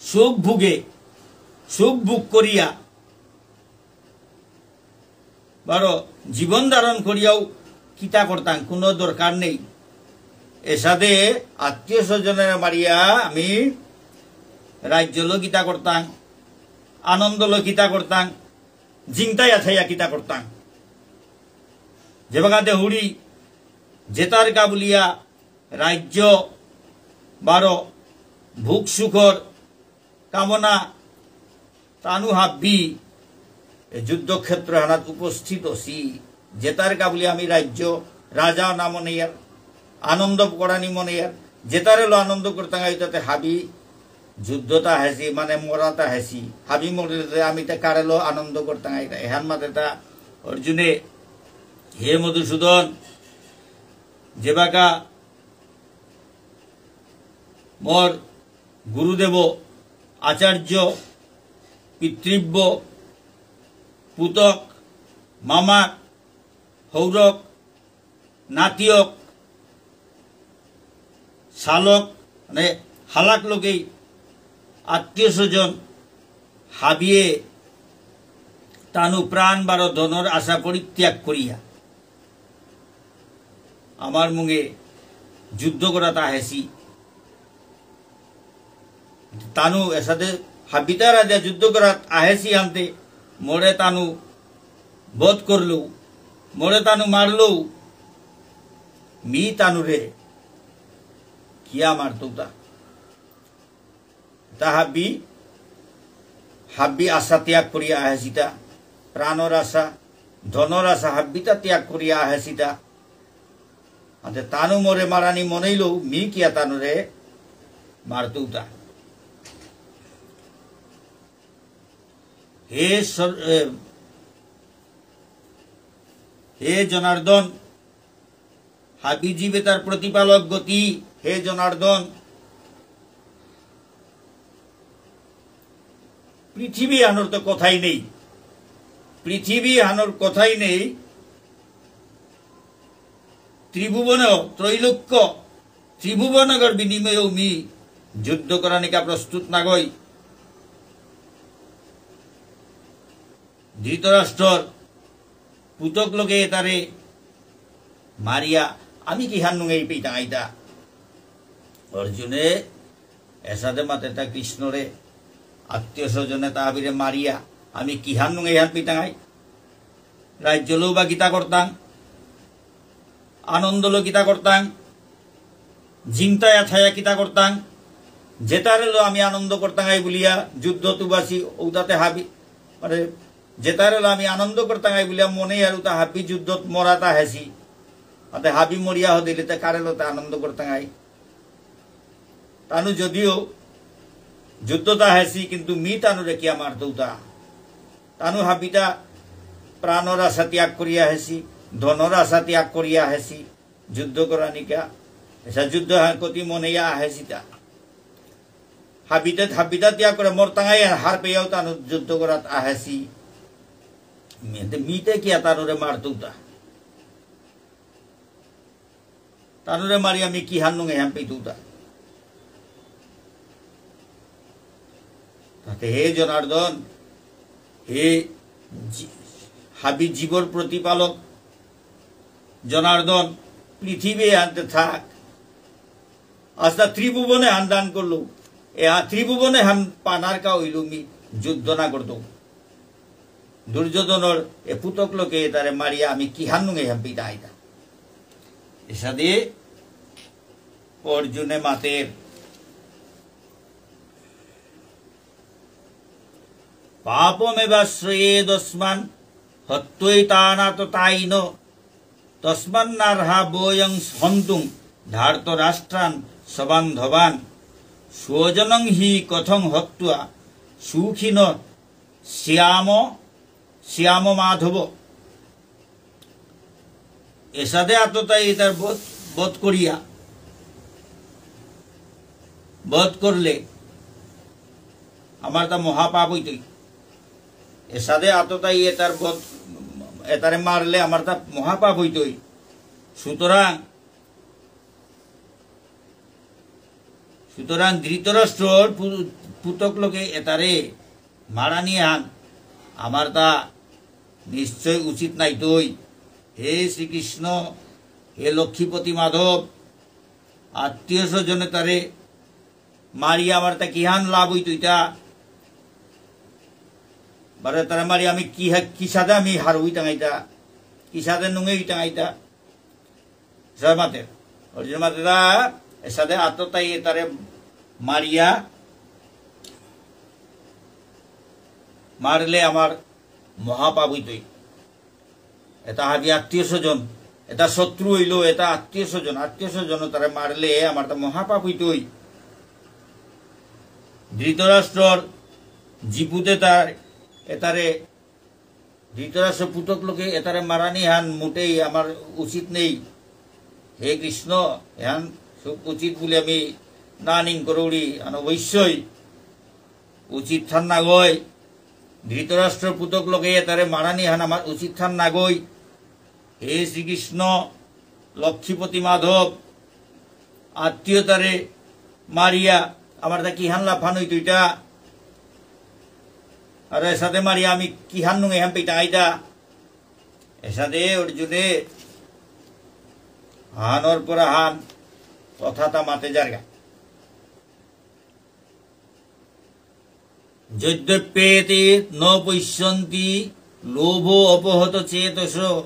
সুখ ভোগে, সুখ ভোগ করিয়া, বারো জীবন ধারণ করিয়াও কিতা করতাম, কোনো দরকার নেই। এসাদে আত্মীয় স্বজনের মারিয়া আমি রাজ্যলো কিতা করতাম, আনন্দলো কিতা করতাম, জিংতাইয়া থাইয়া কিতা করতাম। যেবাগাতে হুড়ি জেতার কা বুলিয়া রাজ্য বারো ভোগ সুখর কামনা তানু হাব্বি এ যুদ্ধক্ষেত্র হানাত উপস্থিত অসি। জেতার কা বুলি আমি রাজ্য রাজা না মনেয়ার, আনন্দ করানি মনেয়ার, জেতারে লো আনন্দ করতাঙাই তাতে হাবি যুদ্ধতা হেসি, মানে মরাতা হেসি, হাবি মরে আমি তা কারেলো আনন্দ করতাঙাই তা। এহান মাতে তা অর্জুনে, হে মধুসূদন, যেবাকা মোর গুরুদেব, আচার্য, পিতৃব্য, পুতক, মামাক, হৌরক, নাতিয়ক, শালক, মানে হালাক লোকেই আত্মীয় স্বজন হাবিয়ে তানু প্রাণ বারো ধনর আশা পরিত্যাগ করিয়া আমার মুঙে যুদ্ধ করাত আহেসি। তানু এসাদে হাবিতা রাজা যুদ্ধ করাত আহেসি আনতে মোরে তানু বধ করলু, মোরে তানু মারলু, মি তানুরে কিয়া মারতৌতা? তা হাবি, হাবি আশা ত্যাগ করিয়া আহেসিতা, প্রাণর আশা, ধনর আশা হাবিতা ত্যাগ করিয়া আহেসিতা। আতে তানু মোরে মারানি মনেইলো, মি কিয়া তানুরে মারতৌতা? হে সর-, এ, হে জনার্দন, হাবি জীবে তার প্রতিপালক গতি, হে জনার্দন। পৃথিবী হানোর তো কথাই নেই, পৃথিবী হানোর কথাই নেই। ত্রিভুবন, ত্রৈলোক্য, ত্রিভুবনগর বিনিময়েও মি যুদ্ধ করানিকা প্রস্তুত নাগই। ধৃতরাষ্ট্রর পুতক লোকে তারে মারিয়া আমি কিহান নুঙেই পেইতাঙাইতা? অর্জুনে এসাদে মাতেতা কৃষ্ণরে, আত্মীয় স্বজনে তা হাবিরে মারিয়া আমি কিহান নুঙেই হান পেইতাঙাই? রাজ্যলো বা কিতা করতাং, আনন্দলো কিতা করতাং, জিংতায়া থায়া কিতা করতাং, যেতারেলো আমি আনন্দ করতাঙাই বুলিয়া যুদ্ধত উবাসি, উতাতে হাবি, মানে, যেতারেলো আমি আনন্দ করতাঙাই বুলিয়া মনে আর উতা হাবি যুদ্ধত মরাতা হেসি, আতে হাবি মরিয়া হদিলে তে কারেলো তে আনন্দ করতাঙাই। তানু যদিও যুদ্ধতা হেসি, কিন্তু মি তানুরে কিয়া মারতৌতা? তানু হাবিতা প্রাণর আশা ত্যাগ করিয়া হেসি, ধনর আশা ত্যাগ করিয়া হেসি, যুদ্ধ করানিকা। এসা যুদ্ধ হান কতি মনেয়া আহেসিতা। হাবিতে, হাবিতা ত্যাগ করে মরতাঙাই হার পেয়াও তানু যুদ্ধ করাত আহেসি। মিতে, মিতে কিয়া তানুরে মারতৌতা? তানুরে মারি আমি কিহান নুঙে হাম পেইতৌতা? তাতে হে জনার্দন, হে জী-, হাবি জীবর প্রতিপালক জনার্দন, পৃথিবী আনতে থাক। আস্তা ত্রিভুবনে হান দান করলু। এ আ ত্রিভুবনে হান পানার কা হইলু মি যুদ্ধ না করতো। দুর্যোধনর এ পুতক লোকে তারে মারিয়া আমি কিহান নুঙে হাম পিতা আইতা। এসাদে অর্জুনে মাতের, "পাপমেবাশ্রয়েদস্মান হত্বৈতানাততায়িন। তস্মান্নার্হা বয়ং হন্তুং ধার্তরাষ্ট্রান সবান্ধবান। স্বজনং হি কথং হত্বা সুখিন শ্যাম, শ্যাম মাধব।" এসাদে আততায়ী এতার বধ, বধ করিয়া, বধ করলে আমার তা মহাপাপ হইতই। এসাদে আততায়ী এতার বধ, এতারে মারলে আমার তা মহাপাপ হইতই। সুতরাং, সুতরাং ধৃতরাষ্ট্রর পু-, পুতক লোকে এতারে মারানি হান আমার তা নিশ্চয় উচিত নাইতই। হে শ্রীকৃষ্ণ, হে লক্ষ্মীপতি মাধব, আত্মীয় স্বজনে তারে মারি আমার তা কিহান লাভ হইতই তা? বারে তারে মারি আমি কি হা-, কিসাদে আমি হার হইতাঙাইতা? কিসাদে নুঙে হইতাঙাইতা? জয় মাতে। অর্জুন মাতেরা এসাদে আততায়ী এতারে মারিয়া, মারলে আমার মহাপাপ হইতই। এতা হাবি আত্মীয় স্বজন, এতা শত্রু হইল, এতা আত্মীয় স্বজন, আত্মীয় স্বজন তারে মারলে আমার তা মহাপাপ হইতই। ধৃতরাষ্ট্রর জিপুতে তার এতারে ধৃতরাষ্ট্র পুতক লোকে এতারে মারানি হান মোটেই আমার উচিত নেই। হে কৃষ্ণ, এহান সু-, উচিত বুলি আমি না নিং করৌরি, আন অবশ্যই উচিত থান নাগই। ধৃতরাষ্ট্র পুতক লোকে এতারে মারানি হান আমার উচিত থান নাগই। হে শ্রীকৃষ্ণ, লক্ষ্মীপতি মাধব, আত্মীয়তারে মারিয়া আমার তা কিহান লাভহান হইতই তা? আর এসাদে মারিয়া আমি কিহান নুঙে হাম পেইতাঙাইতা? এসাদে অর্জুনে হানর পর হান কথাতা মাতে যারগা। যদ্যপ্যেতে ন পশ্যন্তি লোভ অপহত চেতস,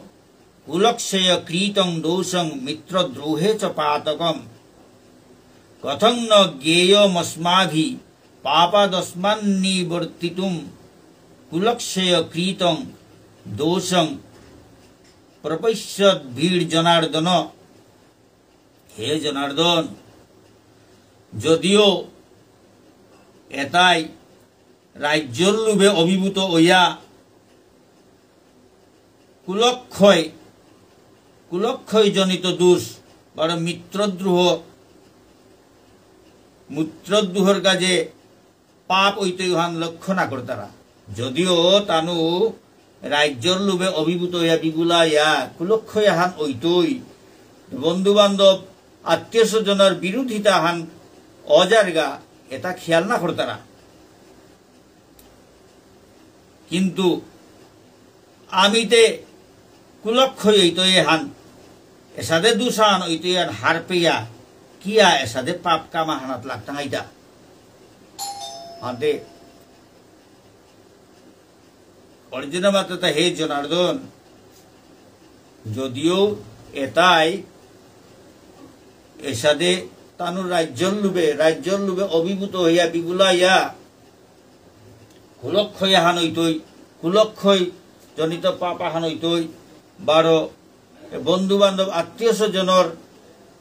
কুলক্ষয় কৃতং দোষং মিত্রদ্রোহে চ পাতকম। কথং ন জ্ঞেয়মস্মাভি পাপাদস্মান্নিবর্তিতুম। কুলক্ষয় কৃতং দোষং প্রপশ্যদ্ভির্জনার্দন। হে জনার্দন, যদিও এতাই রাজ্যর লোভে অভিভূত হইয়া কুলক্ষয়, কুলক্ষয় জনিত দোষ, বারো মিত্রদ্রোহ, মিত্রদ্রোহর কাজে পাপ হইতই হান লক্ষ্য না করতারা। যদিও তানু রাজ্যর লোভে অভিভূত হইয়া বিগুলা হইয়া কুলক্ষয় হান হইতই, বন্ধু বান্ধব, আত্মীয় স্বজনর বিরোধিতা হান অজারগা, এতা খেয়াল না করতারা। কিন্তু আমিতে কুলক্ষয় হইতই হান, এসাদে দুষান হইতই হান হারপেয়া, কিয়া এসাদে পাপ কামা হানাত লাগতাঙাইতা? আদে, অর্জুন মাতেতা, হে জনার্দন, যদিও এতাই, এসাদে তানুর রাজ্যর লোভে, রাজ্যর লোভে অভিভূত হইয়া বিভুলাইয়া কুলক্ষয় আহান হইতই, কুলক্ষয় জনিত পাপ আহান হইতই, বারো বন্ধু বান্ধব আত্মীয় স্বজনর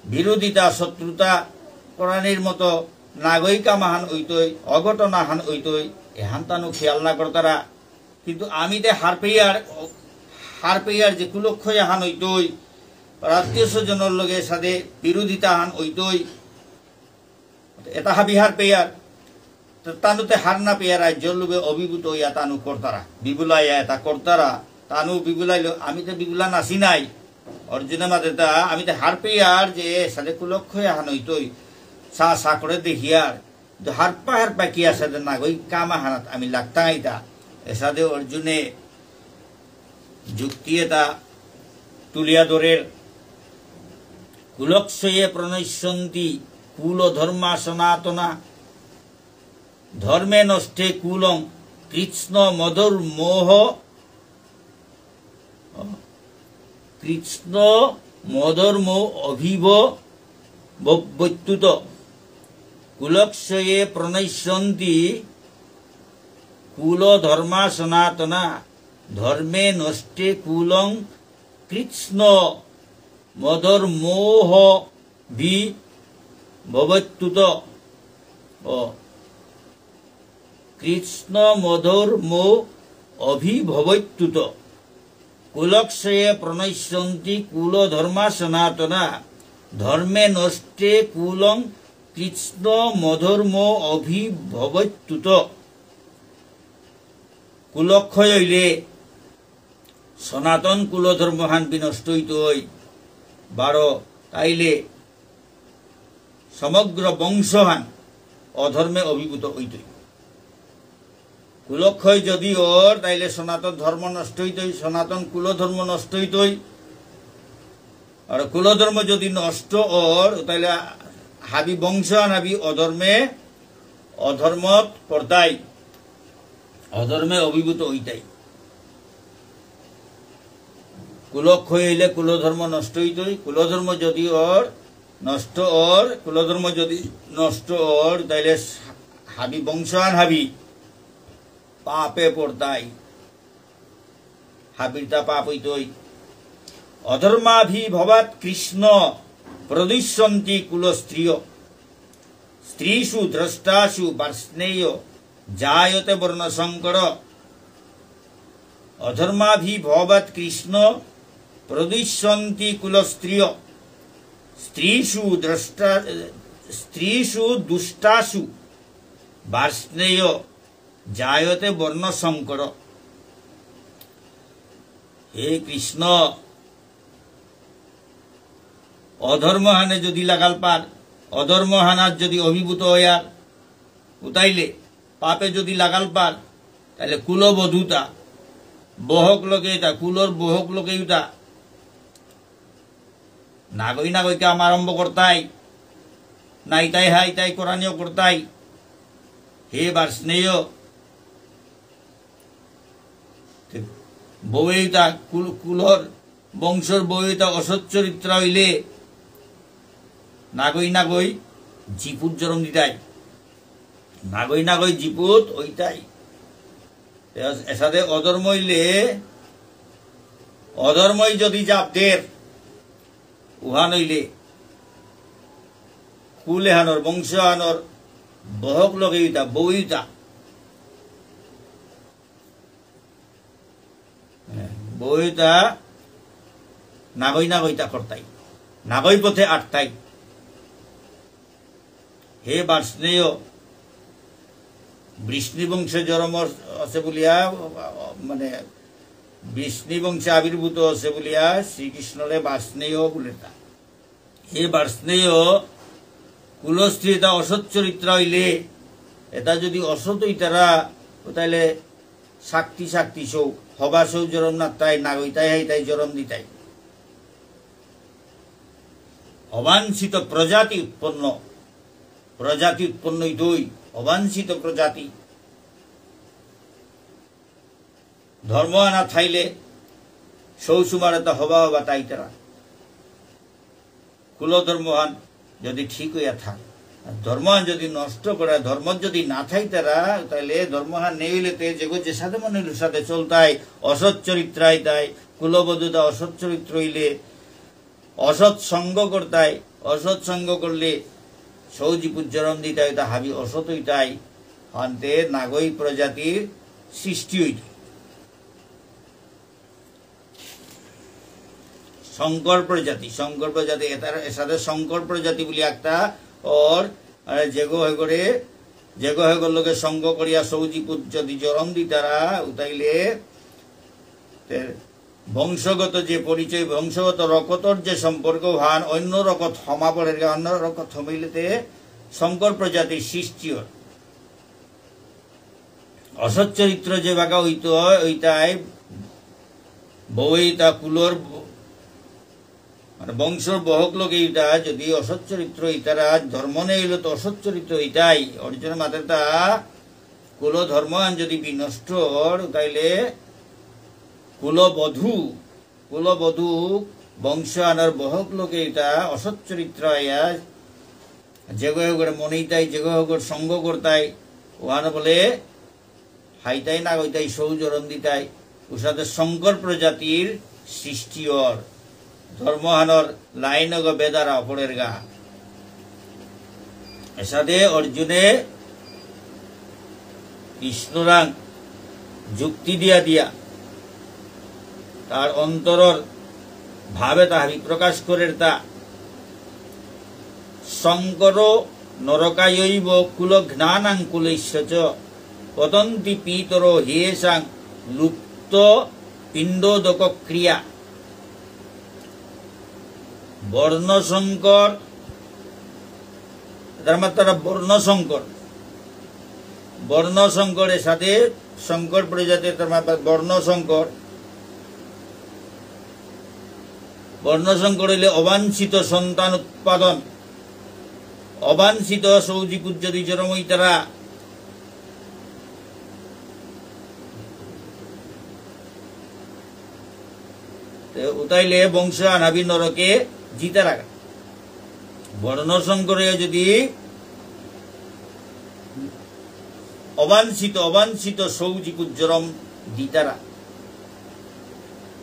বিরোধিতা শত্রুতা করানির মতো নাগই কাম আহান হইতই, অঘটন আহান হইতই, এহান তানু খেয়াল না করতারা। কিন্তু আমি তে হারপেয়ার, হারপেয়ার যে কুলক্ষয় আহান হইতই, আর আত্মীয় স্বজনর লগে সাথে বিরোধিতা আহান হইতই, এটা হাবি হারপেয়ার। তো তানুতে হার না পেয়ার রাজ্যর লোভে অভিভূত হইয়া তানু করতারা, বিবুলাইয়া এটা করতারা। তানু বিবুলাইল, আমি তো বিবুলা নাসি নাই। অর্জুনে মাতেতা, আমি তো হারপেয়ার যে সাথে কুলক্ষয় আহান হইতই, সা সা করে দেখিয়ার। তো হারপা হারপা কি আছে যে নাগই কাম আহানাত আমি লাগতাম এটা। এসাদে অর্জুনে যুক্তি এটা তুলিয়া ধরের, কুলক্ষয়ে প্রণশ্যন্তি কুল ধর্মা সনাতনা, ধর্মে নষ্টে কুলং কৃৎস্ন মদর মোহ, কৃৎস্ন মদর মোহ অভিভবত্যুত। কুলক্ষয়ে প্রণশ্যন্তি কুল ধর্মা সনাতনা, ধর্মে নষ্টে কুলং কৃৎস্ন মদর মোহ ভি ভবত্যুত। ও, কৃৎস্ন মদর মোহ অভিভবত্যুত। কুলক্ষয়ে প্রণশ্যন্তি কুল ধর্মা সনাতনা, ধর্মে নষ্টে কুলং কৃৎস্ন মদর মোহ অভিভবত্যুত। কুলক্ষয় হইলে সনাতন কুলধর্মহান বিনষ্ট হইতই, বারো তাইলে সমগ্র বংশহান অধর্মে অভিভূত হইতই। কুলক্ষয় যদি অর, তাইলে সনাতন ধর্ম নষ্ট হইতই, সনাতন কুলধর্ম নষ্ট হইতই। আর কুলধর্ম যদি নষ্ট অর, তাইলে হাবি বংশহান হাবি অধর্মে, অধর্মত পড়তাই। অধর্মে অভিভূত হইতাই। কুলক্ষয় হইলে কুলধর্ম নষ্ট হইতই, কুলধর্ম যদি অর, নষ্ট অর, কুলধর্ম যদি নষ্ট অর, তাইলে হাবি বংশহান হাবি পাপে পড়তাই। হাবিরতা পাপ হইতই। অধর্মাভিভবাৎ কৃৎস্ন প্রদুষ্যন্তি কুলস্ত্রিয়। স্ত্রীষু দৃষ্টাসু বার্ষ্ণেয় জায়তে বর্ণসঙ্কর। অধর্মাভিভবাৎ কৃৎস্ন প্রদুষ্যন্তি কুলস্ত্রিয়। স্ত্রীষু দৃষ্টা-, স্ত্রীষু দুষ্টাসু বার্ষ্ণেয় জায়তে বর্ণসঙ্কর। হে কৃষ্ণ, অধর্ম হানে যদি লাগাল পার, অধর্ম হানাত যদি অভিভূত হইয়ার, উতাইলে পাপে যদি লাগাল পার, তাহলে কুলবধূতা, বহক লোকে এটা, কুলর বহক লোকে এটা, নাগই নাগই কাম আরম্ভ করতাই, নাইতাই হাইতাই করানিও করতাই। হে বার্ষ্ণেয়, বউতা কুল-, কুলর বংশর বউতা অসৎ চরিত্র হইলে নাগই নাগই জিপুত জরম দিতাই, নাগই নাগই জিপুত হইতাই। এসাদে অধর্ম হইলে, অধর্মই যদি জাপ দের, উহান হইলে কুল এহানর, বংশ এহানর বহক লোকে ইতা, বউতা। হ্যাঁ, বউতা নাগই নাগইতা করতাই, নাগই পথে আটতাই। হে বার্ষ্ণেয়, বৃষ্ণি বংশে জরম আছে বুলিয়া, মানে, বৃষ্ণি বংশে আবির্ভূত আছে বুলিয়া শ্রীকৃষ্ণরে বার্ষ্ণেয় বুলেতা। হে বার্ষ্ণেয়, কুলস্ত্রী এটা অসৎ চরিত্র হইলে, এটা যদি অসৎ হইতারা, ও তাহলে শাক্তি শাক্তি সৌ, হবা সৌ জরম না তাই, নাগইতাই হাইতাই জরম দিতাই। অবাঞ্ছিত প্রজাতি উৎপন্ন, প্রজাতি উৎপন্ন হইতই, অবাঞ্ছিত প্রজাতি। ধর্ম আনা থাইলে সৌ সুমার এটা হবা হবা তাইতারা। কুলধর্মহান যদি ঠিক হইয়া থাক। আর ধর্মহান যদি নষ্ট করে, ধর্ম যদি না থাইতারা, তাহলে ধর্মহান নেই হইলে তে যেগো যে সাথে মনে হইল সাথে চলতাই, অসৎ চরিত্র হইতাই, কুলবধূতা অসৎ চরিত্র হইলে, অসৎ সঙ্গ করতাই, অসৎ সঙ্গ করলে সৌজি পুত জরম দিতাই, তা হাবি অসৎ হইতাই, হানতে নাগই প্রজাতির সৃষ্টি হইত। শঙ্কর প্রজাতি, শঙ্কর প্রজাতি, এটার এসাদে শঙ্কর প্রজাতি বুলি একটা, ওর, আরে, যেগো হেগরে, যেগো হেগর লগে সঙ্গ করিয়া সৌজি পুত যদি জরম দিতারা, উতাইলে, তে, বংশগত যে পরিচয়, বংশগত রকতর যে সম্পর্ক হান, অন্য রকত হমা পড়ের গা, অন্য রকত হমাইলেতে শঙ্কর প্রজাতির সৃষ্টি হয়। অসৎ চরিত্র যে বাগা হইতো, ওইটাই বউইতা কুলর ব-, মানে বংশর বহক লোকে এটা যদি অসৎ চরিত্র ইতারা ধর্ম নেই হইলে তো অসৎ চরিত্র ইতাই। অর্জুন মাতের তা কুল ধর্ম আন যদি বিনষ্ট অর, তাইলে কুলবধূ, কুলবধূ বংশ আনার বহক লোকে এটা অসৎ চরিত্র আয়া, যেগো এগোর মনেইতাই, যেগো এগোর সঙ্গ করতাই, ওহান বলে হাইতাই না গইতাই সৌ জরম দিতাই, উসাদে শঙ্কর প্রজাতির সৃষ্টি অর, ধর্মহানর লাইনগ বেদারা অপরের গা। এসাদে অর্জুনে কৃষ্ণরাং যুক্তি দিয়া দিয়া তার অন্তরর ভাবে তা হাবি প্রকাশ করের তা। শঙ্কর নরকায়ৈব কুলঘ্নানাং কুলস্য চ পতন্তি পিতরো হ্যেষাং লুপ্ত পিণ্ডোদক ক্রিয়া। বর্ণশঙ্কর, তার মাত্রা বর্ণশঙ্কর। বর্ণশঙ্করের সাথে শঙ্কর প্রজাতির তার মাত্রা বর্ণশঙ্কর। বর্ণশঙ্কর হইলে অবাঞ্ছিত সন্তান উৎপাদন, অবাঞ্ছিত সৌজি পুত যদি জরম হইতারা, তে উতাইলে বংশ আনাবি নরকে জিতারাগা। বর্ণশঙ্করে যদি অবাঞ্ছিত, অবাঞ্ছিত সৌজি পুত জরম দিতারা,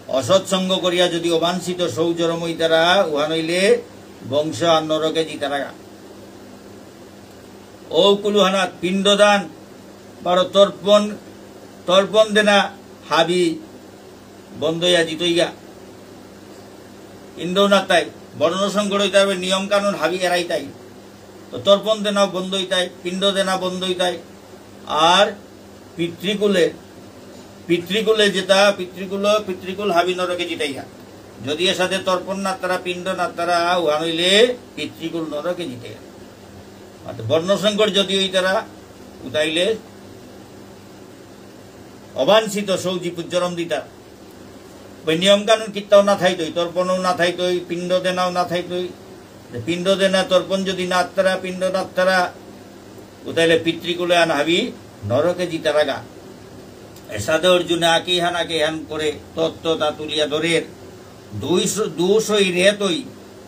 অসৎ সঙ্গ করিয়া যদি অবাঞ্ছিত সৌ জরম হইতারা, উহান হইলে বংশ আর নরকে জিতারাগা। ও কুলুহানাত পিণ্ডদান, বারো তর্পণ, তর্পণ দেনা হাবি বন্ধ ইয়া জিতইগা। পিণ্ড না তাই, বর্ণশঙ্কর হইতে হবে, নিয়ম কানুন হাবি এরাই তাই। তো তর্পণ দেনা বন্ধ হইতাই, পিণ্ড দেনা বন্ধ হইতাই। আর পিতৃকুলে, পিতৃকুলে যেটা, পিতৃকুল, পিতৃকুল হাবি নরকে জিতাইয়া। যদি এসাদে তর্পণ না তারা, পিণ্ড না তারা, উহান হইলে পিতৃকুল নরকে জিতাইয়া। আর বর্ণশঙ্কর যদি হইতারা, উতাইলে অবাঞ্ছিত সৌজি পুত জরম দিতা। ওই নিয়ম কানুন কিত্তাও না থাইতই, তর্পণও না থাইতই, পিণ্ড দেনাও না থাইতই। যে পিণ্ড দেনা, তর্পণ যদি না আত্তারা, পিণ্ড না আত্তারা, উতাইলে পিতৃকুলে আন হাবি নরকে জিতারাগা। এসাদে অর্জুনে আকেহান আকেহান করে তত্ত্বতা তুলিয়া ধরের। দুই স-, দোষই রেতই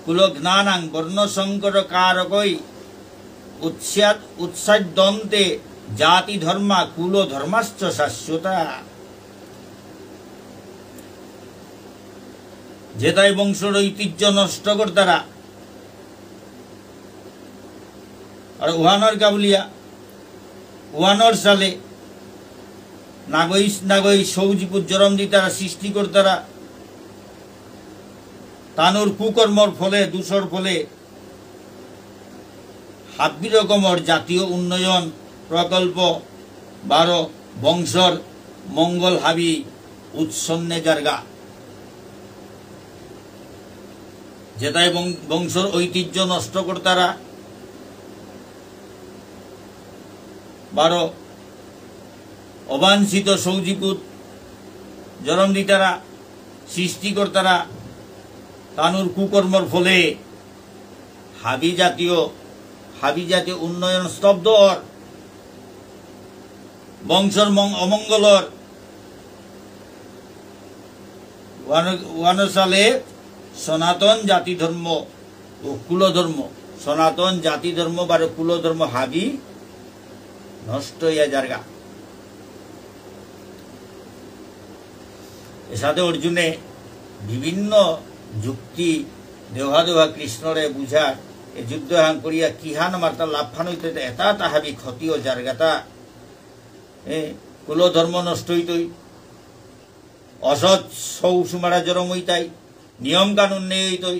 কুলঘ্নানাং বর্ণশঙ্কর কারকই উৎসাদ-, উৎসাদ্যন্তে জাতি ধর্মা কুল ধর্মাশ্চ শাশ্বতা। যেতাই বংশর ঐতিহ্য নষ্ট করতারা, আর উহানর গাবলিয়া, উহানর সালে নাগই, নাগই সৌজিপুত জরম দিতারা, সৃষ্টি করতারা, তানুর কুকর্মর ফলে, দোষর ফলে, হাব্বি রকমর জাতীয় উন্নয়ন প্রকল্প বারো বংশর মঙ্গল হাবি উৎসন্নে জারগা। যেতাই বং-, বংশর ঐতিহ্য নষ্ট করতারা, বারো অবাঞ্ছিত সৌজিপুত জরম দিতারা, সৃষ্টি করতারা, তানুর কুকর্মর ফলে হাবি জাতীয়, হাবি জাতীয় উন্নয়ন স্তব্ধ অর। বংশর মং-, অমঙ্গলর ওয়ান-, ওয়ানসালে সনাতন জাতি ধর্ম ও কুলধর্ম সনাতন জাতি ধর্ম বারো কুল ধর্ম হাবি নষ্ট হইয়া যারগা। এসাদে অর্জুনে বিভিন্ন যুক্তি দেওয়া দেওয়া কৃষ্ণরে বুঝার, এ যুদ্ধ হান করিয়া কিহান মারতা লাভহান হইতে এতা তা হাবি ক্ষতি ও যারগাতা। এ, কুল ধর্ম নষ্ট হইতই, অসৎ সৌ সুমারা জরম হইতাই, নিয়ম কানুন নেই হইতই,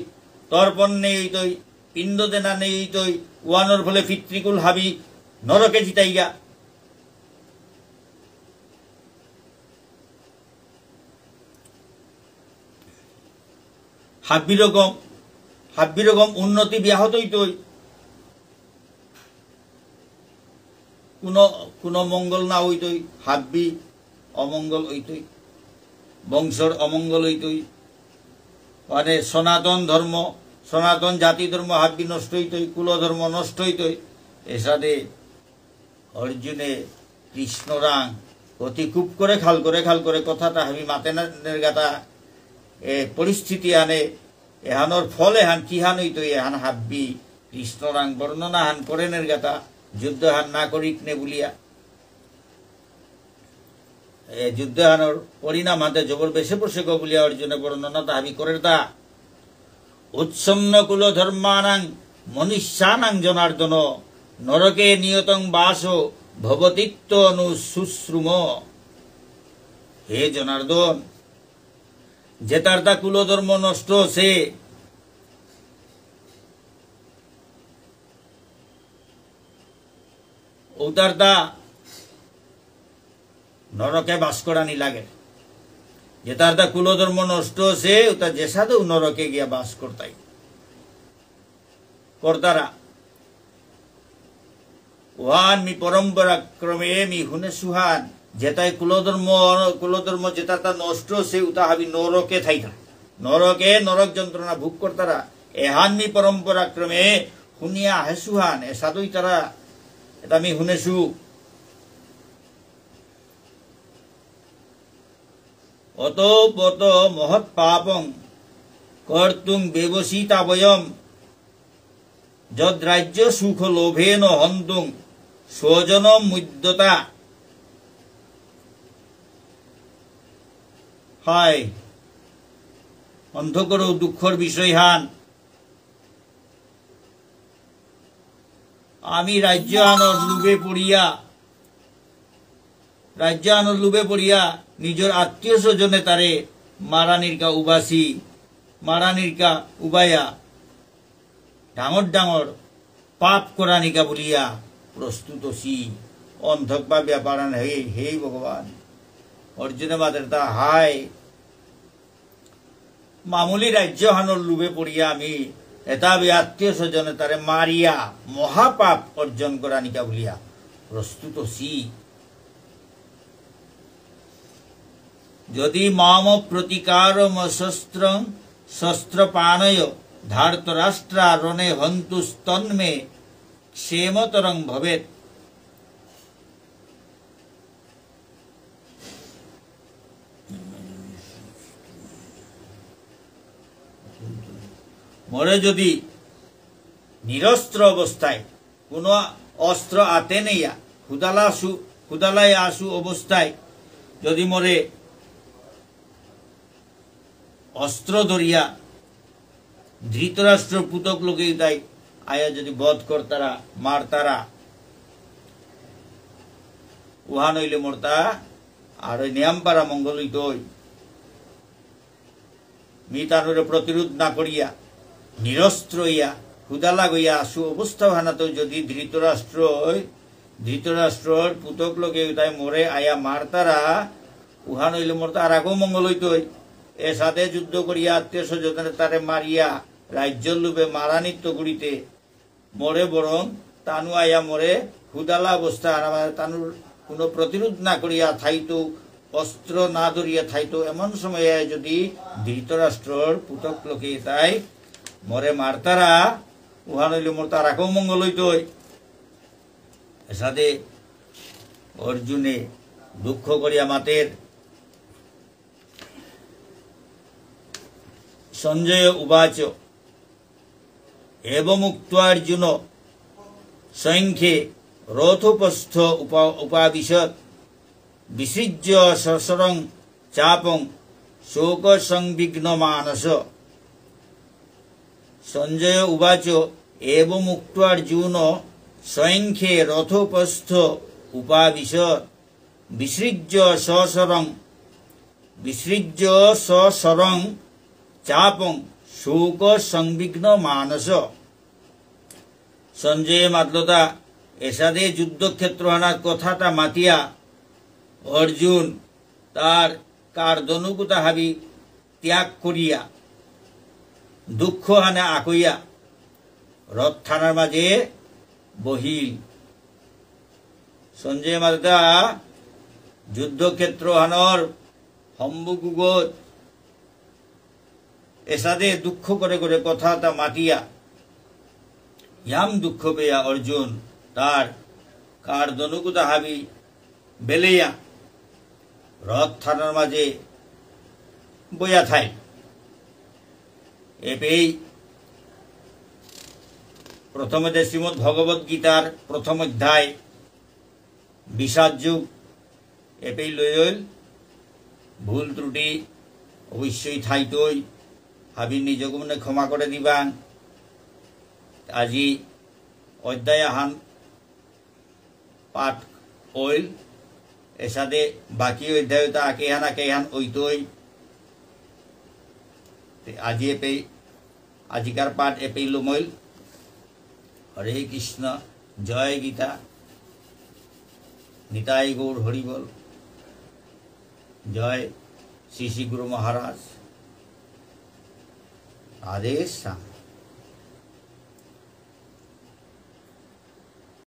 তর্পণ নেই হইতই, পিণ্ড দেনা নেই হইতই, ওয়ানোর ফলে পিতৃকুল হাবি নরকে জিতাইগা। হাব্বি রকম, হাব্বি রকম উন্নতি ব্যাহত হইতই, কোনো, কোনো মঙ্গল না হইতই, হাব্বি অমঙ্গল হইতই, বংশর অমঙ্গল হইতই, মানে সনাতন ধর্ম, সনাতন জাতি ধর্ম হাব্বি নষ্ট হইতই, কুল ধর্ম নষ্ট হইতই। এসাদে অর্জুনে কৃষ্ণরাং অতি খুব করে খাল করে খাল করে কথাটা হাবি মাতে না নেরগাতা। এ পরিস্থিতি আনে, এহানোর ফল এহান কিহান হইতই এহান হাব্বি কৃষ্ণরাং বর্ণনা হান করে নেরগাতা, যুদ্ধ হান না করিক নে বুলিয়া। এ যুদ্ধ হানোর পরিণাম হাতে জবর বেশে পড়ছে গো বুলিয়া অর্জুনে বর্ণনা তা হাবি করের তা। উৎসন্ন কুল ধর্মানাং মনুষ্যানাং জনার্দন নরকে নিয়তং বাস ভবতীত্যনুশুশ্রুম। হে জনার্দন, যেতার তা কুল ধর্ম নষ্ট হচ্ছে, উতারতা নরকে বাস করানি লাগে। যেতারতা কুলধর্ম নষ্ট হচ্ছে, উতা যেসাদেও নরকে গিয়া বাস করতাই। করতারা। ওহান মি পরম্পরা ক্রমে মি হুনেসুহান, যেতাই কুলধর্ম, কুলধর্ম যেতারতা নষ্ট হচ্ছে, উতা হাবি নরকে থাইতারা। নরকে নরক যন্ত্রণা ভোগ করতারা। এহান মি পরম্পরা ক্রমে হুনিয়া আহেসুহান, এসাদই তারা, এতা মি হুনেসু। অত পত মহৎ পাপং কর্তুং ব্যবসিতা বয়ম যদ রাজ্য সুখ লোভেন হন্তুং স্বজন মুদ্যতা। হায়, অন্ধকার ও দুঃখর বিষয় হান। আমি রাজ্য আনর লোভে পড়িয়া, রাজ্য আনর লোভে পড়িয়া নিজর আত্মীয় স্বজনে তারে মারানিরকা উবাসি, মারানিরকা উবায়া, ডাঙর ডাঙর পাপ করানিকা বুলিয়া প্রস্তুত অসি। অন্ধক বা ব্যাপারান হে, হে ভগবান। অর্জুনে মাতের তা হায়, মামুলি রাজ্য হানর লোভে পড়িয়া আমি এতা বি আত্মীয় স্বজনে তারে মারিয়া মহাপাপ অর্জন করানিকা বুলিয়া প্রস্তুত অসি। যদি মাম প্রতিকারম শস্ত্রং শস্ত্রপাণয় ধার্তরাষ্ট্রা রণে হন্তুস্তন্মে ক্ষেমতরং ভবেৎ। মোরে যদি নিরস্ত্র অবস্থায়, কোনো অস্ত্র আতে নেইয়া, হুদালা সু-, হুদালাই আসু অবস্থায় যদি মোরে অস্ত্র ধরিয়া ধৃতরাষ্ট্র পুতক লোকে তাই আয়া যদি বধ করতারা, মারতারা, উহান হইলে মোরতা আর ওই নিয়াম পারা মঙ্গল হইতই। মি তানুরে প্রতিরোধ না করিয়া, নিরস্ত্র হইয়া, হুদালা গইয়া আসু অবস্থা হানাতো যদি ধৃতরাষ্ট্র, ধৃতরাষ্ট্রর পুতক লোকে তাই মোরে আয়া মারতারা, উহান হইলে মোরতা আর আগো মঙ্গল হইতই। এসাদে যুদ্ধ করিয়া আত্মীয় স্বজনরে তারে মারিয়া, রাজ্যর লোভে মারানিত্য গুড়িতে, মোরে বরং তানু আয়া মোরে হুদালা অবস্থা আর আমার তানুর কোনো প্রতিরোধ না করিয়া থাইতো, অস্ত্র না ধরিয়া থাইতো, এমন সময়ে যদি ধৃতরাষ্ট্রর পুতক লোকে তাই মোরে মারতারা, উহান হইলে মোরতা আর আগো মঙ্গল হইতই। এসাদে অর্জুনে দুঃখ করিয়া মাতের। সঞ্জয় উবাচ, এবমুক্ত্বার্জুন সংখ্যে রথোপস্থ উপ-, উপাবিশৎ। বিসৃজ্য সশরং চাপং শোকসংবিগ্নমানস। সঞ্জয় উবাচ, এবমুক্ত্বার্জুন সংখ্যে রথোপস্থ উপাবিশৎ। বিসৃজ্য সশরং, বিসৃজ্য সশরং চাপং শোকসংবিগ্নমানস। সঞ্জয় মাতলতা, এসাদে যুদ্ধক্ষেত্র হানার কথাতা মাতিয়া অর্জুন তার কারধনুকুতা হাবি ত্যাগ করিয়া, দুঃখ হানে আকইয়া, রথ থানার মাঝে বহিল। সঞ্জয় মাতলতা যুদ্ধক্ষেত্র হানর সম্মুখগত এসাদে দুঃখ করে করে কথাতা মাতিয়া, ইয়াম দুঃখ পেয়া অর্জুন তার কারধনুকুতা হাবি বেলেয়া রথ থানার মাঝে বইয়া থাই। এপেই প্রথমে শ্রীমদ্ ভগবত গীতার প্রথম অধ্যায় বিষাদ যোগ এপেই লয়ল। ভুল ত্রুটি অবশ্যই থাইতই, হাবি নিজকে মনে ক্ষমা করে দিবাং। আজি অধ্যায় আহান পাঠ অইল, এসাদে বাকি অধ্যায়তা আকেহান আকেহান অইতই। তে আজি এপেই, আজিকার পাঠ এপেই লমইল। হরে কৃষ্ণ, জয় গীতা, নিতাই গৌর হরিবল, জয় শ্রী শ্রী গুরু মহারাজ, রাধে শ্যাম।